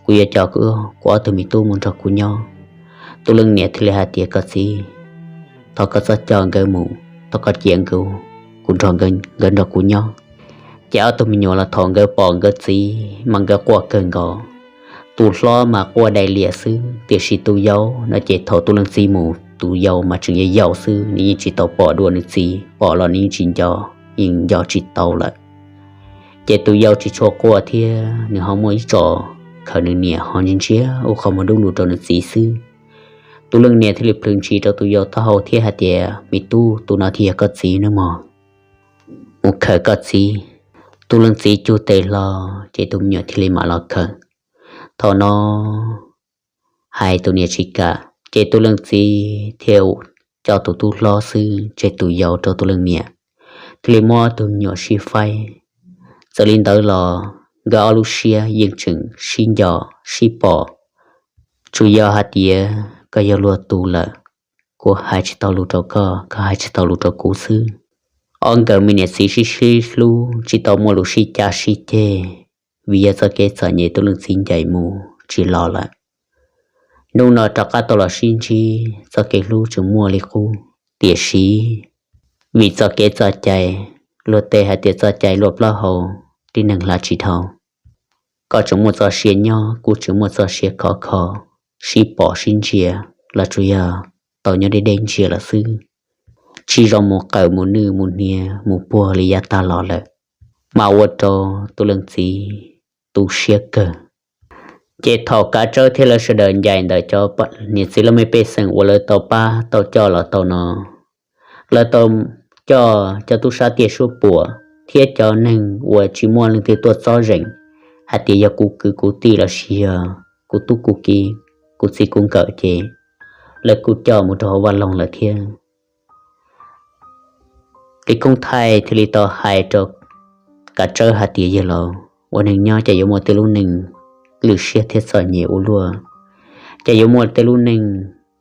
kuv yuav coj kuv ob tug me tub mus nrog kuv nyob. Tus leej niam thiaj li hais tias, Koj txiv, thov koj txhob coj nkawd mus, thov koj cia nkawd, kuv nrog nkawd, nkawd nrog kuv nyob. Ces ob tug me nyuam los thaum nkawd pom nkawd txiv mas nkawd quaj kawg nkaus. Tus hlob mas quaj dai lias xwb, tiam sis tus yau no ces thaum tus leej txiv mus tus yau mas tseem yau yau xwb, nws yeej tsis tau pom dua nws txiv, pom los nws yeej tsis nco, yeej nco tsis tau lawm. Ces tus yau tsis tshua quaj thiab nws ho muaj ib tsom khaws nws niam ho ntsia ntsia ua qhov muag dub lug rau nws txiv xwb. Tus leej niam thiaj li plhws ntsis rau tus yau taub hau thiab hais tias, Me tub, tus no thiaj yog koj txiv nawb mog, mus khawm koj txiv. Tus leej txiv cug tes hlo, ces tus me nyuam thiaj li mam los khawm. Thaum no hais tus niam tsis kam, ces tus leej txiv thiaj coj tus tub hlob xwb tseg tus yau rau tus leej niam, thiaj li muab tus me nyuam sib faib. Txawm li ntawd los nkawd ob lub siab yeej tseem sib nco sib pom. Tsuas yog hais tias koj yog luag tus lawm, kuv hais tsis tau lus rau koj, koj hais tsis tau lus rau kuv xwb. Ob nkawd me niam txiv sib sib hlub tsis tau muaj lus sib cav sib ceg, vim yog txoj kev txom nyem tus leej txiv ncaim mus tsis los lawm. Hnub no rov qab tau los sib ntsib, txoj kev hlub tseem muaj li qub, tiam sis vim txoj kev txoj cai, luag tej hais tias txoj cai luaj plaub hau, tib neeg hla tsis dhau. Koj tseem muaj txoj sia nyob, kuv tseem muaj txoj sia khov kho, sib pom sib ntsia los tsuas yog tau nyob deb deb ntsia lawm xwb. Tsis zoo mus qawm mus nwj mus hnia mus puag li yav tag los lawm, mas ua rau tus leej txiv tu siab kawg. Ces thaum Kav Tsawb thiab lawv sawv daws ncaim ntawm cov niam txiv laj mej pej xeem uas lawv tau pab tau coj los tau no, lawv tau coj cov tub sab tiaj suab puam thiab cov neeg uas tsis muaj leej twg tuaj txob zeem hais tias yog kuv kwv kuv tij los sis yog kuv tub kuv kiv, kuv txij kuv nkawm ces lawv kuj coj mus rau hauv vaj loog lawm thiab. Li Koob Thaij thiaj li tau hais rau Kav Tsawb hais tias, Yawg laus, ua neeg nyob ces yuav muaj tej lub neej lwj siab thiab txom nyem ua luaj, ces yuav muaj tej lub neej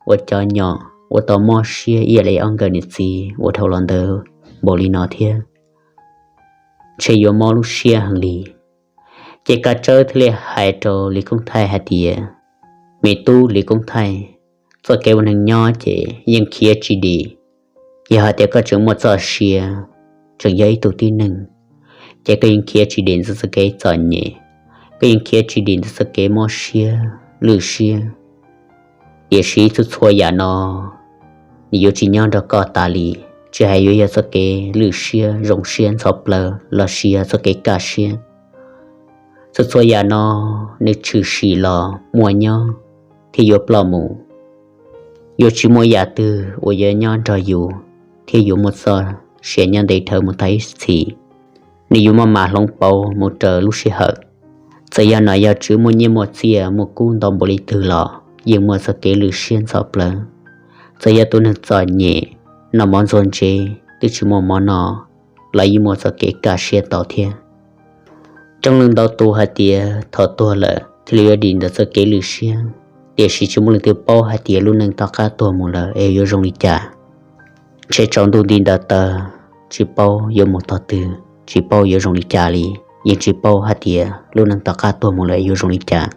ua cov nyom ua tau mob siab ib yam li ob nkawd niam txiv uas dhau los ntawd npaum li no thiab, ntshe yuav mob lub siab heev li. Ces Kav Tsawb thiaj li hais rau Lis Koob Thaij hais tias, me tub Lis Koob Thaij, txoj kev ua neeg nyob ces yeej khiav tsis dim. Yog hais tias koj tseem muaj txoj sia, tseem yog ib tug tib neeg, ces koj yeej khiav tsis dim ntawm txoj kev txom nyem, koj yeej khiav tsis dim ntawm txoj kev mob siab lwj siab. Tiam sis txhua txhua yam no nws yuav tsis nyob nrog koj tas li, tsis hais yuav yog txoj kev lwj siab zoo siab ntxhov plawv los sis yog txoj kev kaj siab. Txhua txhua yam no nws tshwm sim los muaj nyob thiab yuav ploj mus. Yuav tsis muaj yam twg uas yuav nyob nrog yus thiab yuav muaj txoj sia nyob ntev dhawv mus tag ib txhis. Nws yuav maj mam hloov pauv mus raws lub sij hawm. Txawm yog nom yog tswv muaj nyiaj muaj txiaj muaj kub ntau npaum li twg los yeej muaj txoj kev lwj siab ntxhov plawv. Txawm yog tus neeg txom nyem, noj mov ntxuag ntsev twb tsis muaj mov noj los yeej muaj txoj kev kaj siab tau thiab. Coob leej ntau tus hais tias thaum tuag lawm thiaj li yuav dim ntawm txoj kev lwj siab, tiam sis tsis muaj leej twg paub hais tias lub neej tom qab tuag mus lawm es yuav zoo li cas. Ntshe tsaus ntuj nti ntawd tawg, tsis paub yuav mus tog twg, tsis paub yuav zoo li cas li, yeej tsis paub hais tias lub neej tom qab tuag mus lawm yuav zoo li cas.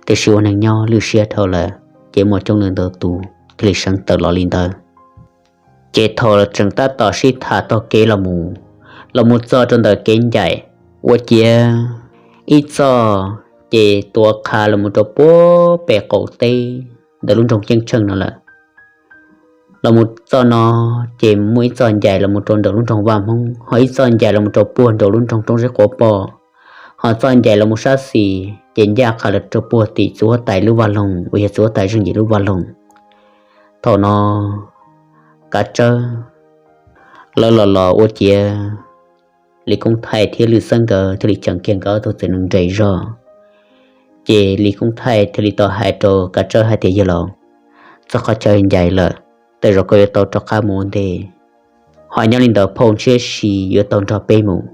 Tiam sis ua neeg nyob lwj siab dhau lawm, ces muaj coob leej ntau tus thiaj li seev tawm los li ntawd. Ces thaum tseem tab tom sib tham taug kev los mus, los mus txog rau ntawm kev ncaim, ua ciav ib txoj ces tuav qha los mus rau puag pem qaum teb ntawm lub nroog Ceeb Tsheej no lawm. Los mus txoj no ces muaj ib txoj ncaim los mus rau nram lub nroog Vaj Hmoob, ho ib txoj ncaim los mus rau puag nram lub nroog Roob Zeb Quav Poj, ho txoj ncaim los mus sab xis ces ncaj qha los rau puag tim txiv huab tais lub vaj loog uas yog txiv huab tais Zeej Yim lub vaj loog. Thaum no Kav Tsawb lawv los los ua ciav Lis Koob Thaij thiab Lwm Xeeb nkawd thiaj li cheem kiag nkawd ob tug txiv neej nres zog. Ces Lis Koob Thaij thiaj li tau hais rau Kav Tsawb hais tias, yawg laus, txoj qhov chaw ncaim lawm, tej zaum koj yuav tau rov qab mus ua ntej, ho nyob li ntawd phauj Ntshiab Si yuav tau nrog peb mus.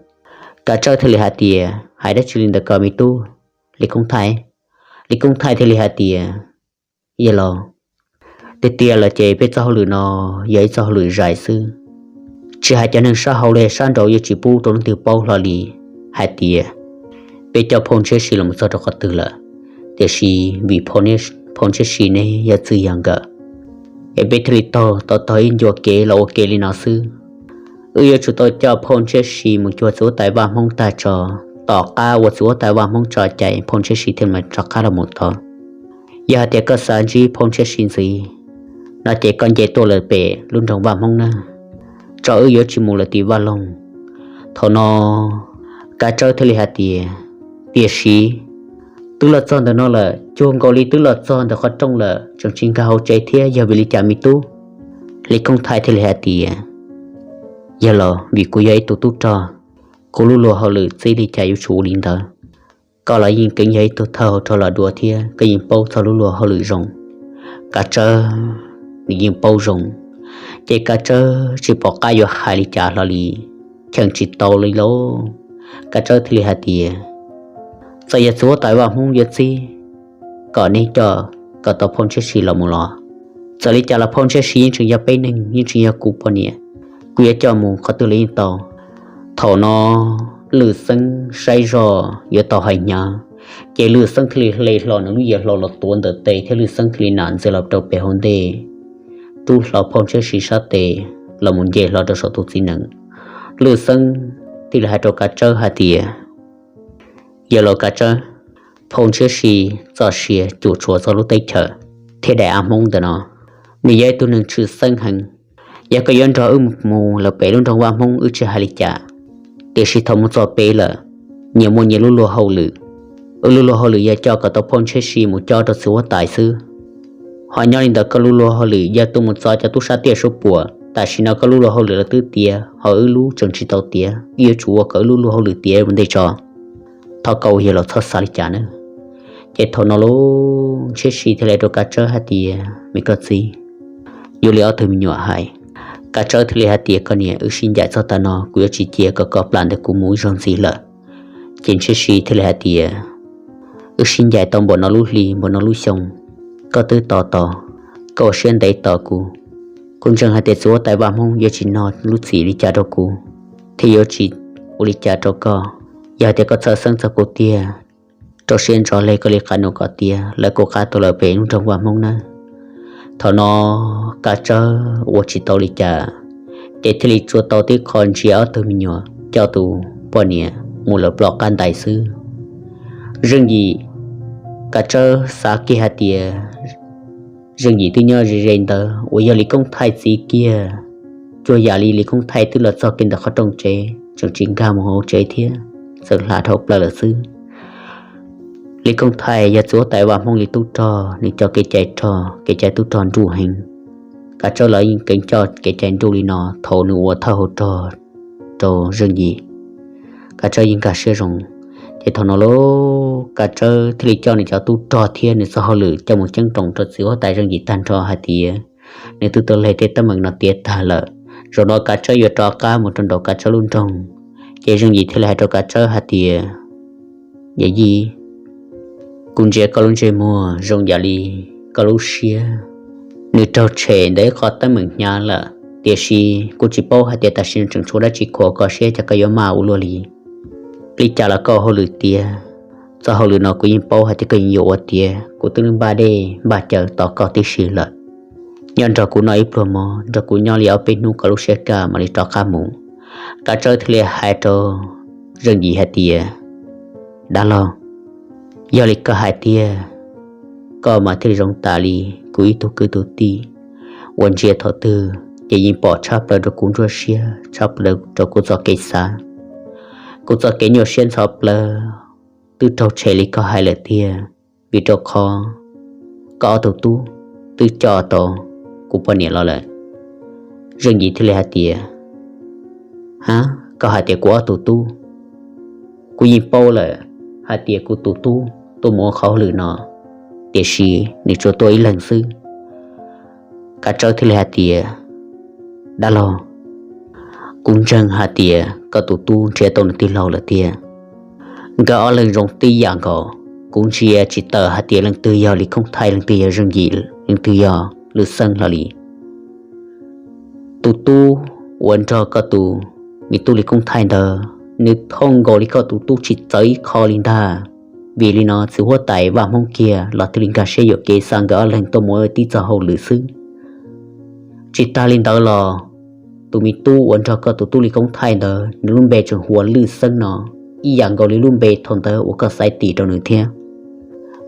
Kav Tsawb thiaj li hais tias, hais dab tsi li ntawd ko me tub Lis Koob Thaij? Lis Koob Thaij thiaj li hais tias, yawg laus, tiag tiag los ces peb txoj hauj lwm no yog ib txoj hauj lwm zais xwb. Tsis hais cov neeg sab hauv los sab nraud yuav tsis pub rau leej twg paub hlo li hais tias peb coj phauj Ntshiab Si los txog rau qhov twg lawm. Tiam sis vim phauj Ntshiab Si neb yog txwj yog nkawm, es peb thiaj li taug tau taug ib ncua kev los ua ke li no xwb. Wb yuav tsum tau coj phauj Ntshiab Si mus cuag txiv huab tais Vaj Hmoob tag tso, tom qab uas txiv huab tais Vaj Hmoob tso cai phauj Ntshiab Si thiaj mam rov qab los mus tod. Yog hais tias koj xav ntsib phauj Ntshiab Si ntxiv no ces koj nce tuaj lawm pem lub nroog Vaj Hmoob na, tso wb yuav tsis mus lawm tim Vaj Loog. Thaum no Kav Tsawb thiaj li hais tias, tiam sis twb los txog ntawm no lawm, cuag nkaus li twb los txog ntawm qhov rooj lawm, tseem tsis nkag hauv tsev thiab, yog vim li cas me tub? Lis Koob Thaij thiaj li hais tias, yawg laus, vim kuv yog ib tug tub rog, kuv lub luag hauj lwm txib li cas yuav tsum ua li ntawd. Koj los yeej keev yog ib tug thawj hauv rog los dua thiab, koj yeej paub txog lub luag hauj lwm zoo. Kav Tsawb nws yeej paub zoo, ces Kav Tsawb tsis pom qab yuav hais li cas hlo li, cheem tsis tau li lauj. Kav Tsawb thiaj li hais tias, txawm yog txiv huab tais Vaj Hmoob yuav txib kom neb coj kom tau phauj Ntshiab Si los mus los, txawm li cas los phauj Ntshiab Si yeej tseem yog peb neeg, yeej tseem yog kuv poj niam, kuv yuav coj mus qhov twg los yeej tau. Thaum no Lwm Xeeb saib zoj yuav tau hais hnyav, ces Lwm Xeeb thiaj li hle hlo nws lub yias hlau los tuav ntawm tes thiab Lwm Xeeb thiaj li nam ntxias los rau pem hauv ntej, rub hlo phauj Ntshiab Si sab tes los mus nce hlo rau saum tus txiv nees. Lwm Xeeb thiaj li hais rau Kav Tsawb hais tias, yawg laus Kav Tsawb, phauj Ntshiab Si txoj sia cuam tshuam txog lub teb chaws thiab daim av Hmoob ntawm no, nws yog ib tug neeg tshwm xeeb heev. Yog koj yuav nrog wb mus lawm pem lub nroog Vaj Hmoob wb tsis hais li cas, tiam sis thaum mus txog pem lawm, nyias muaj nyias lub luag hauj lwm. Wb lub luag hauj lwm yog coj kom tau phauj Ntshiab Si mus cob rau txiv huab tais xwb. Ho nyob li ntawd koj lub luag hauj lwm yog tuaj mus txov cov tub sab tiaj suab puam, tam sim no koj lub luag hauj lwm lawv twb tiav, ho wb lub tseem tsis tau tiav, wb yuav tsum ua kom wb lub luag hauj lwm tiav ua ntej tso. Thov koj ua yawg laus txhob xav li cas na. Ces thaum no lub Ntshiab Si thiaj li rau Kav Tsawb hais tias, me koj txiv, yuav li ob tug me nyuam hais. Kav Tsawb thiaj li hais tias, koj niam, wb sib ncaim txog tav no kuv yuav tsis cia kom koj plam ntawm kuv mus ib zaug ntxiv lawm. Ces Ntshiab Si thiaj li hais tias, wb sib ncaim tau npaum no lub hli npaum no lub xyoo, koj twb tos tos, koj ua siab ntev tos kuv. Kuv ntseeg hais tias txiv huab tais Vaj Hmoob yuav tsis nug lub txim li cas rau kuv, thiab yuav tsis ua li cas rau koj. Yog tias koj txhawj xeeb txog kuv tiag, rau siab ntso hle koj li qab nus kom tiav lawv kuv qab tuaj lawm pem lub nroog Vaj Hmoob nawb. Thaum no Kav Tsawb ua tsis tau li cas, ces thiaj li tsuas tau tib qho ntsia ob tug me nyuam coj tus poj niam mus lawm ploj qab ntais xwb. Zeej Yim, Kav Tsawb xav kiag hais tias Zeej Yim twb nyob ze ze ntawd uas yog Lis Koob Thaij txiv kiag, cuag yam li Lis Koob Thaij twb los txog kiag ntawm qhov rooj tsev tseem tsis nkag mus hauv tsev thiab, txawm hla dhau plaws lawm xwb. Lis Koob Thaij yog txiv huab tais Vaj Hmoob li tub rog, nws coj kev cai rog, kev cai tub rog nruj heev. Kav Tsawb los yeej keev coj kev cai nruj li no thaum nws ua thawj hauv rog rau Zeej Yim. Kav Tsawb yeej nkag siab zoo, ces thaum no lauj Kav Tsawb thiaj li coj nws cov tub rog thiab nws txoj hauj lwm coj mus ceeb toom rau txiv huab tais Zeej Yim tag nrho hais tias nws twb tau leg tej teeb meem no tiav tag lawm, zaum no Kav Tsawb yuav rov qab mus rau nraum Kav Tsawb lub nroog. Ces Zeej Yim thiaj li hais rau Kav Tsawb hais tias, Yawm Yij, kuv ntsia koj lub ntsej muag zoo yam li koj lub siab nws raug tshem ntawm ib qho teeb meem hnyav lawm, tiam sis kuv tsis paub hais tias tam sim no tseem tshuav dab tsi khuam koj siab ces koj yuav maj ua luaj li. Li cas los koj hauj lwm tiav, txoj hauj lwm no kuv yeej paub hais tias koj yeej yuav ua tiav, kuv twb npaj dej npaj cawv tos koj tib si lawm. Nyob nrog kuv noj ib pluag mov, nrog kuv nyob li ob peb hnub kom lub siab kaj mam li rov qab mus. Kav Tsawb thiaj li hais rau Zeej Yim hais tias, Dab laug, yog li koj hais tiag, koj mas thiaj li zoo tas li kuv ib tug kwv tug tij uas ntsia thaum twg ces yeej pom tshaj plaws rau kuv nruab siab, tshaj plaws rau kuv txoj kev xav. Kuv txoj kev nyuaj siab ntxhov plawv twb raug tshem li koj hais lawm tiag, vim rau qhov koj ob tug tub twb coj tau kuv poj niam los lawm. Zeej Yim thiaj li hais tias, Ha, koj hais tias kuv ob tug tub? Kuv yeej paub lawm hais tias kuv tus tub tuaj mus ua qhov hauj lwm no, tiam sis nws tsuas tuaj ib leeg xwb. Kav Tsawb thiaj li hais tias, Dab laug, kuv ntseeg hais tias koj tus tub nrhiav tau nws tij laug lawm tiag. Nkawd ob leeg zoo tib yam nkaus, kuv ntsia tsis tawm hais tias leej twg yog Lis Koob Thaij, leej twg yog Zeej Yim, leej twg yog Lwm Xeeb hlo li. Tus tub uas nrog koj tus me tub Lis Koob Thaij ntawd, nws thooj nkaus li koj tus tub tsis txawv ib qho li ntag. Vim li no txiv huab tais Vaj Hmoob kiag los thiaj li nkag siab yuam kev xa nkawd ob leeg tuaj mus ua tib txoj hauj lwm xwb. Tsis tag li ntawd los, tus me tub uas nrog koj tus tub Lis Koob Thaij ntawd, nws lub npe tseem hu ua Lwm Xeeb no, ib yam nkaus li lub npe thaum ntawd uas koj xaiv tis rau nws thiab.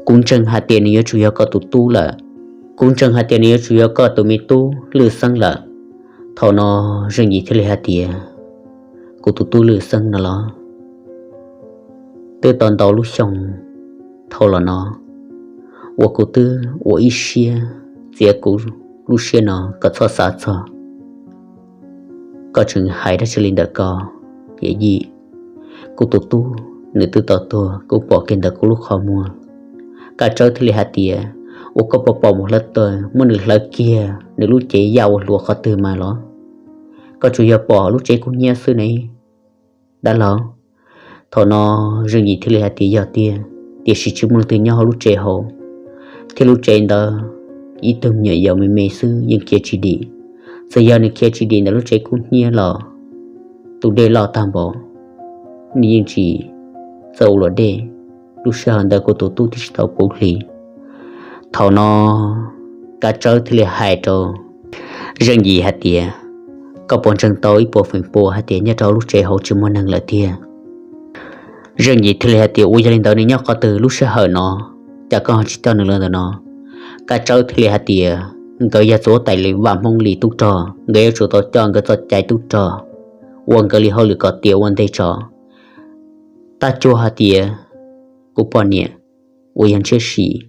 Kuv ntseeg hais tias nws yuav tsum yog koj tus tub lawm. Kuv ntseeg hais tias nws yuav tsum yog koj tus me tub Lwm Xeeb lawm. Thaum no Zeej Yim thiaj li hais tias, Kuv tus tub Lwm Xeeb no los? Twb tau ntau lub xyoo dhau los no uas kuv twb ua ib siab txiav kuv lub siab no kom txhob xav txog. Koj tseem hais dab tsi li ntawm ko? Yawm Yij, kuv tus tub nws twb tau tuag kuv pom kiag ntawm kuv lub qhov muag. Kav Tsawb thiaj li hais tias, Ua koj pom pom mus hlawv taws muab nws hlawv kiag nws lub cev yaj ua hluas qhov twg mas los? Koj tsuas yog pom lub tsev kub hnyiab xwb ne, dab laug. Thaum no Zeej Yim thiaj li hais tias, Yog tiag, tiam sis tsis muaj leej twg nyob hauv lub tsev hauv, thiab lub tsev ntawd ib tug me nyuam yaus me me xwb yeej khiav tsis dim. Txawm yog nws khiav tsis dim ntawm lub tsev kub hnyiab los tus dej loj tag npaum, nws yeej tsis txawj ua luam dej. Lub sij hawm ntawd kuv tus tub twb tsis tau puv hlis. Thaum no Kav Tsawb thiaj li hais rau Zeej Yim hais tias, Koj puas ntseeg tau ib puas feem pua hais tias nyob rau lub tsev hauv tsis muaj neeg lawm tiag? Zeej Yim thiaj li hais tias, Ua yog li ntawd nws nyob qhov twg lub sij hawm no, cas koj tsis coj nws los ntawm no? Kav Tsawb thiaj li hais tias, Nkawd yog txiv huab tais Lis Vaj Hmoob li tub rog, nkawd yuav tsum tau coj nkawd txoj cai tub rog ua nkawd li hauj lwm kom tiav ua ntej tso. Tab cuag hais tias kuv poj niam uas yog Ntshiab Sim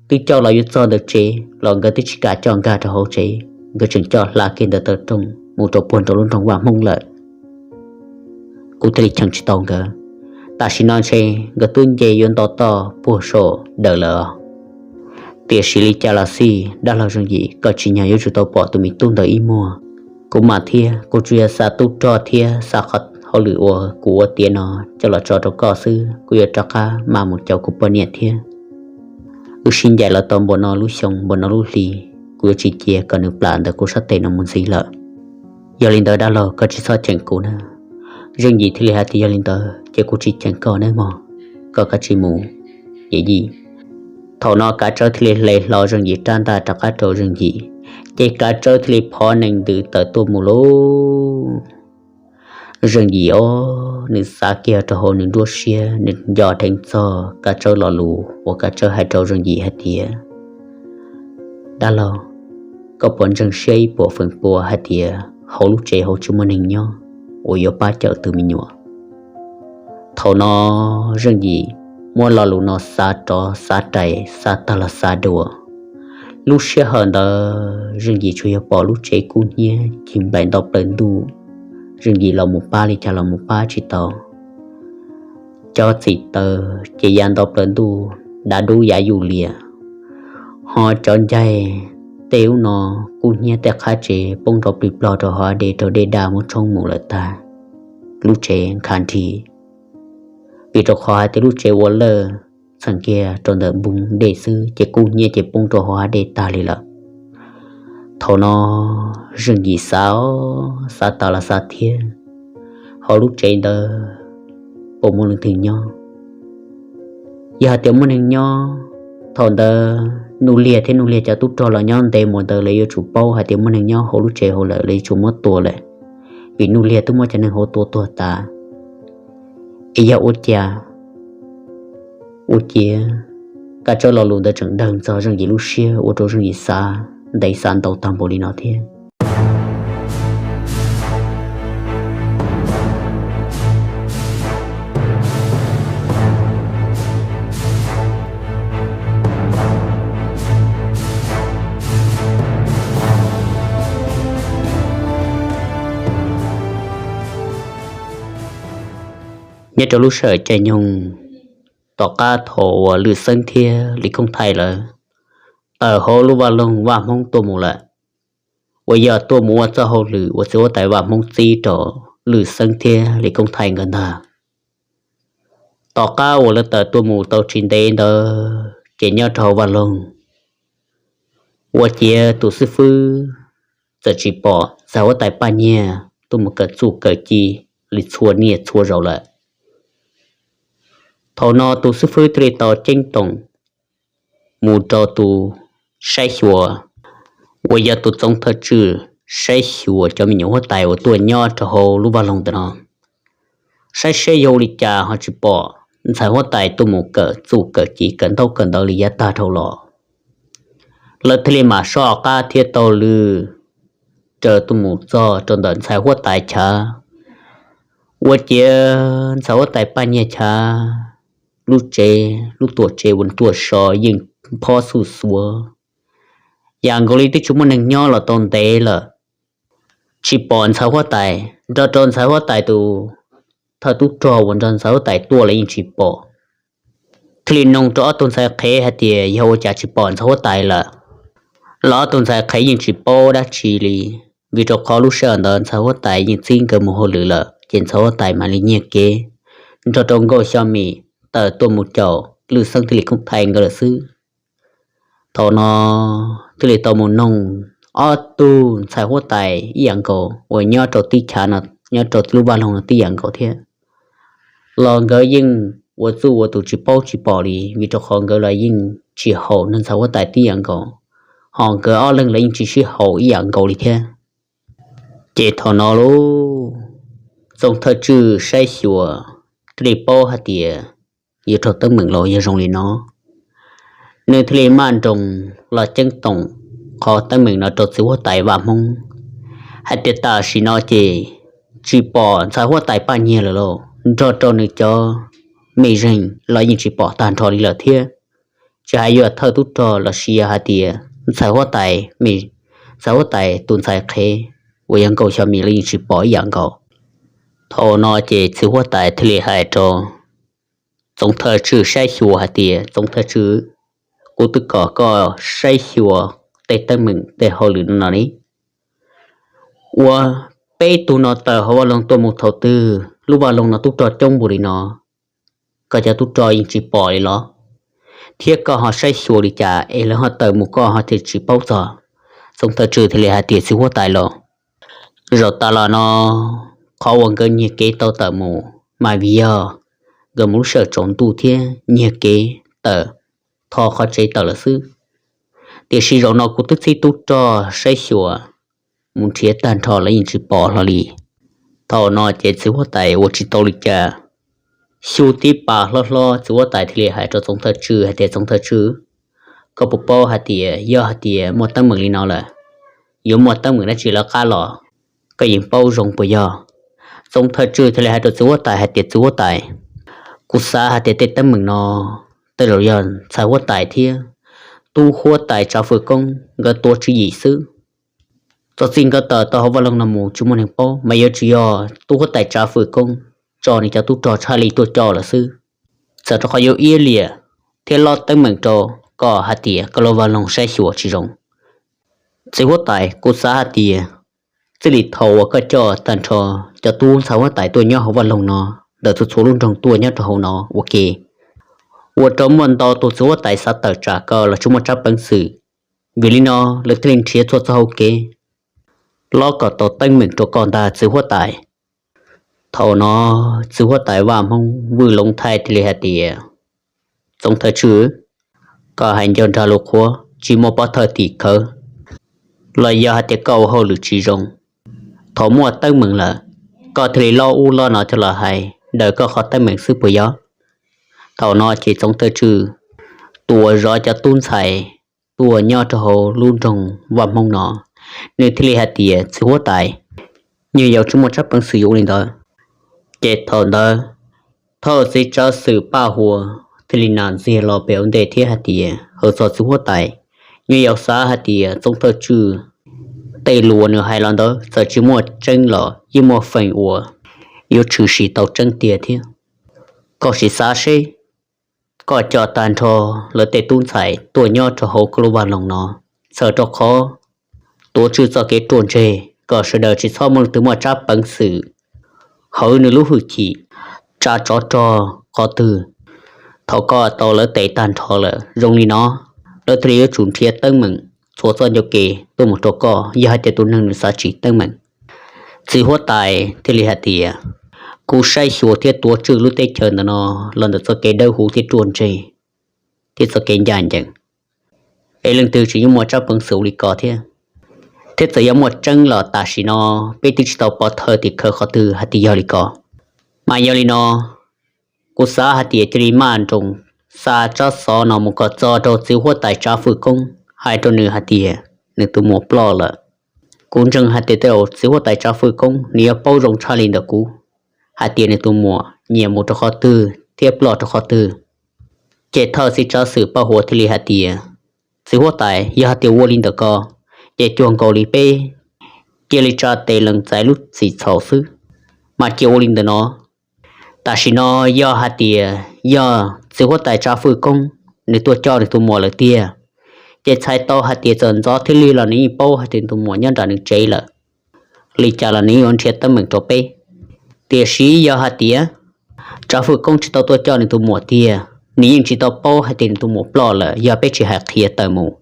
twb coj los yuav txog ntawm tsev los nkawd twb tsis kam coj nkag rau hauv tsev, nkawd tseem coj hla kiag ntawm taw rooj mus rau puag nraum lub nroog Vaj Hmoob lawm. Kuv thiaj li cheem tsis tau nkawd. Tam sim no ntshe nkawd twb nce yuav nto toj puag saum dawm lawm. Tiam sis li cas los xij, dab laug Zeej Yim, koj tsim nyog yuav tsum tau pom tus me tub ntawd ib muag. Kuv mam thiab, kuv tsuas yog xa tub rog thiab xa qhov hauj lwm uas kuv ua tiav no coj los tso rau koj xwb, kuv yuav rov qab mam mus caum kuv poj niam thiab. Wb sib ncaim los tau npaum no lub xyoo npaum no lub hli, kuv yuav tsis cia kom nws plam ntawm kuv sab tes no mus ntxiv lawm. Yog li ntawd dab laug, koj tsis txhob cheem kuv na. Zeej Yim thiaj li hais tias, Yog li ntawd ces kuv tsis cheem koj nawb mog, koj kav tsij mus, yawm yij. Thaum no Kav Tsawb thiaj li hle hlo Zeej Yim rab ntaj rov qab rau Zeej Yim, ces Kav Tsawb thiaj li phov nees ntws tawm tuaj mus lauj. Zeej Yim os, nws xav kiag rau hauv nws nruab siab, nws nco dheev txog Kav Tsawb lo lus uas Kav Tsawb hais rau Zeej Yim hais tias, Dab laug, koj puas ntseeg siab ib puas feem pua hais tias hauv lub tsev hauv tsis muaj neeg nyob uas yuav pab cawm tus me nyuam? Thaum no Zeej Yim muab lo lus no xav rov xav rais, xav tag los xav dua. Lub sij hawm ntawd Zeej Yim tsuas yog pom lub tsev kub hnyiab cig nplaim nto plaws ntuj. Zeej Yim los mus pab li cas los mus pab tsis tau. Cov txim taws ces ya nto plaws ntuj, dav dub yav yuj lias, ho cov ncaig tej ub no kub hnyiab, tej qab tsev poob nrov plig plog rau hauv dej, rau dej daj muab tshoob mus lawm tag. Lub tsev nkhav nrig, vim rau qhov hais tias lub tsev ua lawj txheem kiag rau ntawm npoo dej xwb ces kub hnyiab ces poob rau hauv dej tag li lawm. Thaum no Zeej Yim xav, xav tas los xav thiab, hauv lub tsev ntawd puas muaj leej twg nyob? Yog hais tias muaj neeg nyob, thaum ntawd Nuj Liag thiab Nuj Liag cov tub rog los nyob ntev mus ntawd, lawv yuav tsum paub hais tias muaj neeg nyob hauv lub tsev hauv lawm, lawv yuav tsum muab tua lawm, vim Nuj Liag twb muab cov neeg hauv tua tuag tas. Es yog ua cas, ua ciav Kav Tsawb lo lus ntawd tseem daws txog Zeej Yim lub siab, ua rau Zeej Yim xav ntev xav ntau tag npaum li no thiab. Nyob rau lub sij hawm caij nyoog, tom qab thaum uas Lwm Xeeb thiab Lis Koob Thaij lawv tawm hauv lub vaj loog Vaj Hmoob tuaj mus lawm, uas yog tuaj mus ua txoj hauj lwm uas txiv huab tais Vaj Hmoob txib rau Lwm Xeeb thiab Lis Koob Thaij nkawd ntag. Tom qab uas lawv tawm tuaj mus tau tsis ntev ntawd ces nyob rau hauv vaj loog, ua ciav tus xib fwb txawm tsis pom ntxhais huab tais Paj Nyiag tuaj mus kawm txuj kawm ci li txhua niaj txhua zaus lawm. Thaum no tus xib fwb thiaj li tau ceeb toom mus rau tus saib xyuas, uas yog tus txoov thawj tswj saib xyuas cov me nyuam huab tais uas tuaj nyob rau hauv lub vaj loog ntawm no, saib seb yog ua li cas ho tsis pom ntxhais huab tais tuaj mus kawm txuj kawm ci kawm ntaub kawm ntawv li yav tag dhau los. Lawv thiaj li mam soj qab thiab taug lw raws tuaj mus txog rau ntawm ntxhais huab tais chav. Ua ciav ntxhais huab tais Paj Nyiag chav, lub tsev, lub tuam tsev uas tuaj so yeej phob xuj xuav, yam nkaus li twb tsis muaj neeg nyob los tau ntev lawm. Tsis pom ntxhais huab tais, nrog rau ntxhais huab tais tus thawj tub rog uas nrog ntxhais huab tais tuaj los yeej tsis pom. Thiaj li noog rau ob tug ntxhais qhev hais tias yog ua cas tsis pom ntxhais huab tais lawm. Los ob tug ntxhais qhev yeej tsis paub dab tsi li, vim rau qhov lub sij hawm ntawd ntxhais huab tais yeej txib nkawd mus hauj lwm lawm, ces ntxhais huab tais mam li nyiag kev nrog rau Nkauj Xyo Mim tawm tuaj mus caum Lwm Xeeb thiab Lis Koob Thaij nkawd lawm xwb. Thaum no thiaj li tau mus noog ob tug ntxhais huab tais ib yam nkaus uas nyob rau tib chav no, nyob rau lub vaj loog no tib yam nkaus thiab. Los nkawd yeej ua txuj ua tus tsis paub tsis pom li, vim rau qhov nkawd los yeej tsis haum nrog ntxhais huab tais tib yam nkaus, ho nkawd ob leeg los yeej tsis sib haum ib yam nkaus li thiab. Ces thaum no lauj, txoov thawj tswj saib xyuas thiaj li paub hais tias yuav raug teeb meem los yog zoo li no. Nws thiaj li maj nroos los ceeb toom qhov teeb meem no rau txiv huab tais Vaj Hmoob hais tias tam sim no ces tsis pom ntxhais huab tais Paj Nyiag lawm lauj, nrog rau nws cov mej zeej los yeej tsis pom tag nrho li lawm thiab. Tsis hais yuav thawj tub rog los sis yog hais tias ntxhais huab tais, ntxhais huab tais tus ntxhais qhev uas yog Nkauj Xyo Mim los yeej tsis pom ib yam nkaus. Thaum no ces txiv huab tais thiaj li hais rau txoov thawj tswj saib xyuas hais tias, Txoov thawj tswj, kuv twb kom koj saib xyuas tej teeb meem tej hauj lwm no no li. Ua, peb tug no tawm hauv vaj loog tuaj mus thaum twg lub vaj loog no tub rog coob npaum li no, koj cov tub rog yeej tsis pom li los? Thiab koj ho saib xyuas li cas es lawv ho tawm mus koj ho thiaj tsis paub txog? Txoov thawj tswj thiaj li hais tias, Txiv huab tais los, zaum tas los no qhov uas nkawd nyiag kev tau tawm mus mas vim yog nkawd mus lub sij hawm tsaus ntuj thiab nyiag kev tawm, tho qhov tsev tawm lawm xwb. Tiam sis zaum no kuv twb txib tub rog saib xyuas mus nrhiav tag nrho los yeej tsis pom hlo li. Thaum no ces txiv huab tais ua tsis tau li cas, xyu tib pas hlob hlob, txiv huab tais thiaj li hais rau Txoov Thawj Tswj hais tias, Txoov Thawj Tswj, koj puas paub hais tias yog hais tias muaj teeb meem li no lawm, yuav muaj teeb meem dab tsi lawv qab los, koj yeej paub zoo puas yog? Txoov Thawj Tswj thiaj li hais rau txiv huab tais hais tias, Txiv huab tais, kuv xav hais tias tej teeb meem no tej zaum yog ntxhais huab tais thiab tub huab tais Tsav Fwj Koob nkawd tuav tswv yim xwb. Txog txij nkawd tawm tau hauv vaj loog no mus tsis muaj neeg paub, mas yuav tsum yog tub huab tais Tsav Fwj Koob tso nws cov tub rog tshaj li tuaj coj lawm xwb. Txawm rau qhov yuav iab liam thiab lob teeb meem rau koj hais tias koj lub vaj loog saib xyuas tsis zoo. Txiv huab tais, kuv xav hais tias txij li thaum uas koj coj tag nrho cov tub ntxhais huab tais tuaj nyob hauv vaj loog no ntawm txhua txhua lub nroog tuaj nyob rau hauv no ua ke, ua rau muaj ntau tus txiv huab tais xav tawm tsam koj los tsis muaj tsab peev xwm. Vim li no lawv thiaj li nrhiav txhua txoj hau kev lob kom tau teeb meem rau koj ntag txiv huab tais. Thaum no txiv huab tais Vaj Hmoob Vwj Loov Thaij thiaj li hais tias, Txoov Thawj Tswj, koj hais ncauj nrag lus qhuav tsis muaj pov thawj tim khawv, los yog hais tias koj ua hauj lwm tsis zoo. Thaum muaj teeb meem lawm, koj thiaj li lob ub lob no coj los hais daws koj qhov teeb meem xwb puas yog? Thaum no ces Txoov Thawj Tswj tus uas zov cov tub ntxhais tuaj nyob rau hauv lub nroog Vaj Hmoob no, nws thiaj li hais tias, Txiv huab tais, nyuag yaus tsis muaj tsab peev xwm yuav ua li ntawd. Ces thaum ntawd thawj txiv tsav xwm Paj Huas thiaj li nas ntxiag los pem ua ntej thiab hais tias, Hawm txog txiv huab tais, nyuag yaus xav hais tias Txoov Thawj Tswj tej lus uas nws hais los ntawd txawm tsis muaj tseeb los yeej muaj feem uas yuav tshwm sim tau tseeb tiag thiab. Koj sim xav seb, koj coj tag nrho lawv tej tub ntxhais tuaj nyob rau hauv koj lub vaj loog no, txhawm rau qhov tuav tswj txoj kev ruaj ntseg kom sawv daws tsis txhob muaj leej twg muaj tsab peev xwm hawv nws lub hwj chim tsa tsov rog qhov twg. Thaum koj tau lawv tes tag nrho lawm zoo li no, lawv thiaj li yuav tsum nrhiav teeb meem txhua txoj ncauj ke tuaj mus rau koj yog hais tias tus neeg nws xav tsim teeb meem. Txiv huab tais thiaj li hais tias, Kuv saib xyuas thiab tuav tswj lub teb chaws ntawm no los ntawm txoj kev dawb huv thiab ruaj ntseg thiab txoj kev ncaj ncees, es leej twg tsis yeej muaj tsab peev xwm ua li ko thiab. Thiab txawm yog muaj tseeb los tam sim no peb twb tsis tau pov thawj tim khawv qhov twg hais tias yog li ko. Mas yog li no, kuv xav hais tias cia li maj nroos xa tsab xov no mus kom txog rau txiv huab tais Tsav Fwj Koob, hais rau nws hais tias nws tus muam ploj lawm. Kuv ntseeg hais tias tej zaum txiv huab tais Tsav Fwj Koob nws yuav paub zoo tshaj li ntawm kuv hais tias nws tus muam nyiam mus rau qhov twg thiab ploj rau qhov twg. Ces thawj txiv tsav xwm Paj Huas thiaj li hais tias, Txiv huab tais, yog hais tias ua li ntawm ko, ces cuag nkaus li peb cia li tsa tes lees txais lub txim txhaum xwb. Mas cia ua li ntawm no, tam sim no yog hais tias yog txiv huab tais Tsav Fwj Koob nws tuaj coj nws tus muam lawm tiag, ces txhais tau hais tias txawm ntxov thiab lig los nws yeej paub hais tias nws tus muam nyob nram nws tsev lawm. Li cas los nws yeej yuav nrhiav teeb meem rau peb. Tiam sis yog hais tias Tsav Fwj Koob tsis tau tuaj coj nws tus muam tiag, nws yeej tsis tau paub hais tias nws tus muam ploj lawm yog peb tsis hais qhia tawm mus.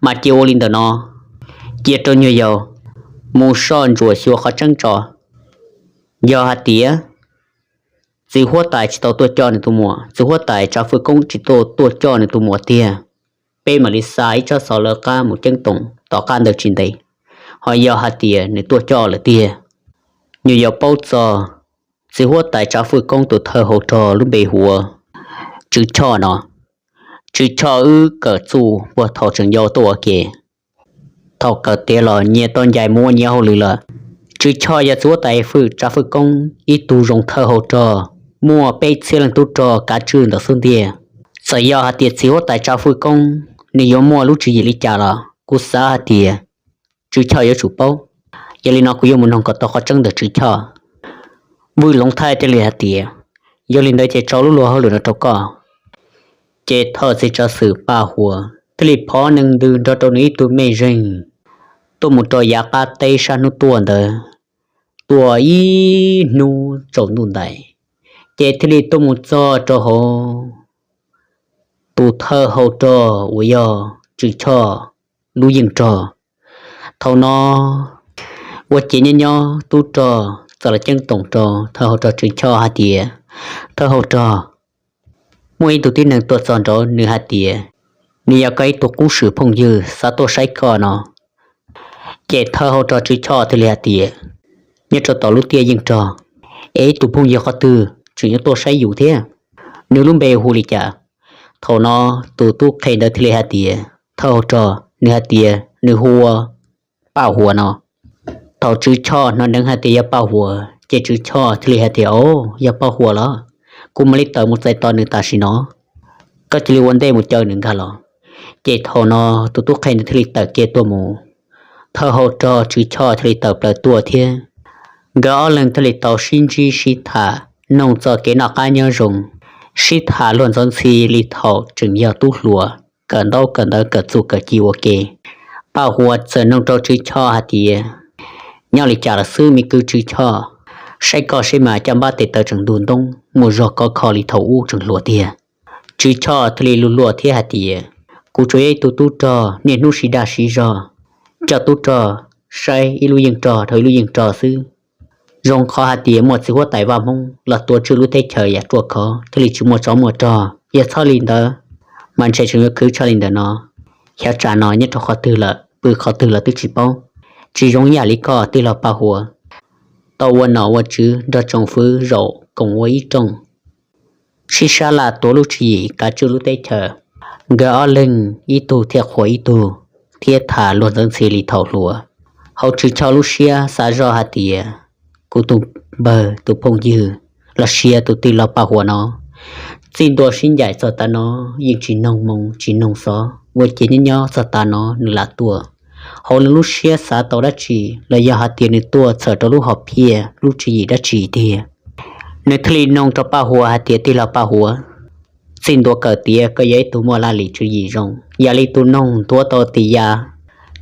Mas cia ua li ntawm no, cia rau nyuag yaus mus soj ntsuam xyuas qhov tseeb tso. Yog hais tias txiv huab tais tsis tau tuaj coj nws tus muam, txiv huab tais Tsav Fwj Koob tsis tau tuaj coj nws tus muam tiag, peb mam li xa ib tsab xov lawv qab mus ceeb toom tom qab ntawd tsis ntev. Ho yog hais tias nws tuaj coj lawm tiag, nyuag yaus paub txog txiv huab tais Tsav Fwj Koob tus thawj hauv rog lub npe hu ua Tswv Choj no. Tswv Choj wb kawm txuj puag thaum tseem yau tuaj ua ke, thaum kawm tiav los nyias tau ncaim mus ua nyias hauj lwm lawm. Tswv Choj yog txiv huab tais fwj Tsav Fwj Koob ib tug zoo thawj hauv rog, muaj peb txhiab leej tub rog kav tswj ntawm xub ntiag. Txawm yog hais tias txiv huab tais Tsav Fwj Koob nws yuav muaj lub tswv yim li cas los kuv xav hais tias Tswv Choj yuav tsum paub. Yog li no kuv yuav mus noog kom tau qhov tseeb ntawm Tswv Choj. Vwj Loov Thaij thiaj li hais tias, yog li ntawd ces tso lub luag hauj lwm no rau koj. Ces thawj txiv tsav xwm Paj Huas thiaj li phov nees ntws nrog rau nws ib tug mej zeej tuaj mus rau yav qab teb sab hnub tuaj ntawd, tuaj ib hnub tsaus ntuj ntais, ces thiaj li tuaj mus txog rau hauv tus thawj hauv rog uas yog Tswv Choj lub yeej rog. Thaum no ua ciav nyob nyob tub rog txawm los ceeb toom rau thawj hauv rog Tswv Choj hais tias, Thawj hauv rog, muaj ib tug tib neeg tuaj txog nraud, nws hais tias nws yog koj ib tug qub swm phooj ywg, xav tuaj saib koj no. Ces thawj hauv rog Tswv Choj thiaj li hais tias, Nyob rau tom lub tiaj yeej rog, es ib tug phooj ywg qhov twg tseem yuav tuaj saib yus thiab? Nws lub npe hu li cas? Thaum no tus tub qhe ntawd thiaj li hais tias, Thawj hauv rog, nws hais tias nws hu ua Paj Huas no. Thaum Tswv Choj hnov dheev hais tias yog Paj Huas ces Tswv Choj thiaj li hais tias, Au, yog Paj Huas los kuv mam li tawm mus txais tos nws tam sim no, koj cia li ua ntej mus caw nws nkag los. Ces thaum no tus tub qhe ntawd thiaj li tawm kiag tuaj mus, thawj hauv rog Tswv Choj thiaj li tawm plaws tuaj thiab. Nkawd ob leeg thiaj li tau sib ntsib sib tham, noog txog kev noj qab nyob zoo, sib tham luag ntxhi li thaum tseem yog tub hluas, kawm ntaub kawm ntawv kawm txuj kawm ci ua ke. Paj Huas txawm noog rau Tswv Choj hais tias, Nyob li cas lawm xwb me kwv Tswv Choj? Saib koj seb mas caj npab tes taw tseem ntug ntoob, muaj zog kov kho li thaum ub tseem hluas tiag. Tswv Choj thiaj li luag luag thiab hais tias, Kuv tsuas yog ib tug tub rog niaj hnub sib dag sib zog, coj tub rog saib ib lub yeej rog dhau ib lub yeej rog xwb. Zoo qhov hais tias muaj txiv huab tais vaj Hmoob los tuav tswj lub teb chaws yam ruaj khov thiaj li tsis muaj tsov muaj rog, yog txhob li ntawd mas ntshe tseem yuav khwv tshaj li ntawm no. Xyov tsam no nyob rau qhov twg lawm, pw qhov twg los twb tsis paub. Tsis zoo ib yam li koj tij laug Paj Huas, tau ua nom ua tswv nrog tsoom fwv zaum koom ua ib rooj, sib sab laj tuav lub tswv yim kav tswj lub teb chaws. Nkawd ob leeg ib tug thiaj qhuas ib tug, thiab tham luag ntxhi li thaum hluas. Hauv Tswv Choj lub siab xav zoj hais tias, Kuv tus npawg tus phooj ywg los sis tus tij laug Paj Huas no, txij ntua sib ncaim txog tav no yeej tsis noog moo tsis noog xov, ua ciav nyob nyob txog tav no nws lam tuaj. Hauv nws lub siab xav tau dab tsi los yog hais tias nws tuaj txhawm rau lub hom phiaj lub tswv yim dab tsi tiag? Nws thiaj li noog rau Paj Huas hais tias, Tij laug Paj Huas, txij ntua kawm tiav koj yog ib tug muaj laj lim tswv yim zoo, yam li tus noog ntuav tau tis ya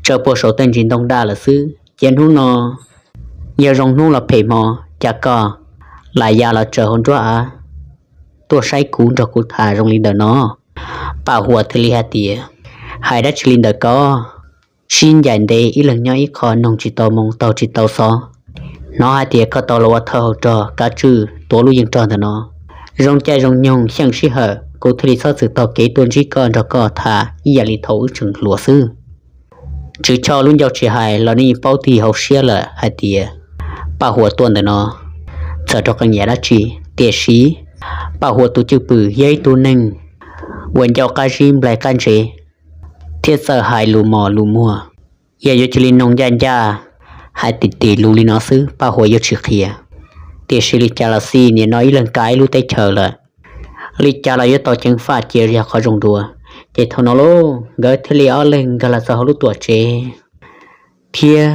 tsaws puag saum tej ntsis ntoo daj lawm xwb, ces hnub no yog zoo hnub los phem hmo, cas koj lam ya los tsaws hauv nruab av tuaj saib kuv nrog kuv tham zoo li ntawm no? Paj Huas thiaj li hais tias, Hais dab tsi li ntawm koj? Sib ncaim ntev ib leeg nyob ib qho, noog tsis tau moo taug tsis tau xov, hnov hais tias koj tau los ua thawj hauv rog kav tswj tuav lub yeej rog ntawm no. Zoo caij zoo nyoog xyeej sij hawm kuv thiaj li txhob txwm taug kev tuaj ntsib koj nrog koj tham ib yam li thaum wb tseem hluas xwb. Tswv Choj lub ncauj tsis hais los nws yeej paub tig hauv siab lawm hais tias Paj Huas tuaj ntawm no txhawm rau qee yam dab tsi. Tiam sis Paj Huas tus cwj pwm yog ib tug neeg uas ncauj qab zib nplaig qab ntsev, thiab txawj hais lus mos lus muag. Yog yuav cia li noog ncaj ncaj, hais tim tim lus li no xwb Paj Huas yuav tsis qhia. Tiam sis li cas los xij, nim no ib leeg kav ib lub teb chaws lawm, li cas los yuav tau ceev faj cia yog qhov zoo dua. Ces thaum no lauj, nkawd thiaj li ob leeg nkag los txog hauv lub tuam tsev, thiab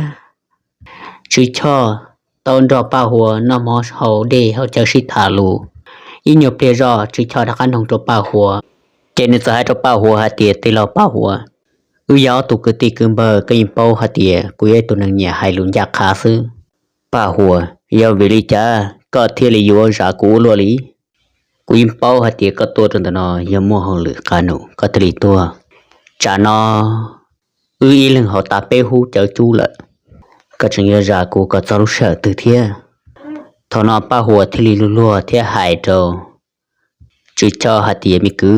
Tswv Choj tau nrog Paj Huas noj mov haus dej haus cawv sib tham lus. Ib nyuag pliag zoj Tswv Choj rov qab noog rau Paj Huas, ces nws txawm hais rau Paj Huas hais tias, Tij laug Paj Huas, wb yog ob tug kwv tij kwv npawg, koj yeej paub hais tias kuv yog ib tug neeg nyiam hais lus ncaj qha xwb. Paj Huas, yog vim li cas koj thiaj li yuav zam kuv ua luaj li? Kuv yeej paub hais tias koj tuaj rau ntawm no yog muaj hauj lwm qab num koj thiaj li tuaj. Tsam no wb ib leeg haus tas peb hub cawv cub lawm, koj tseem yuav zam kuv kom txog lub sij hawm twg thiab? Thaum no Paj Huas thiaj li luag luag thiab hais rau Tswv Choj hais tias, Me kwv,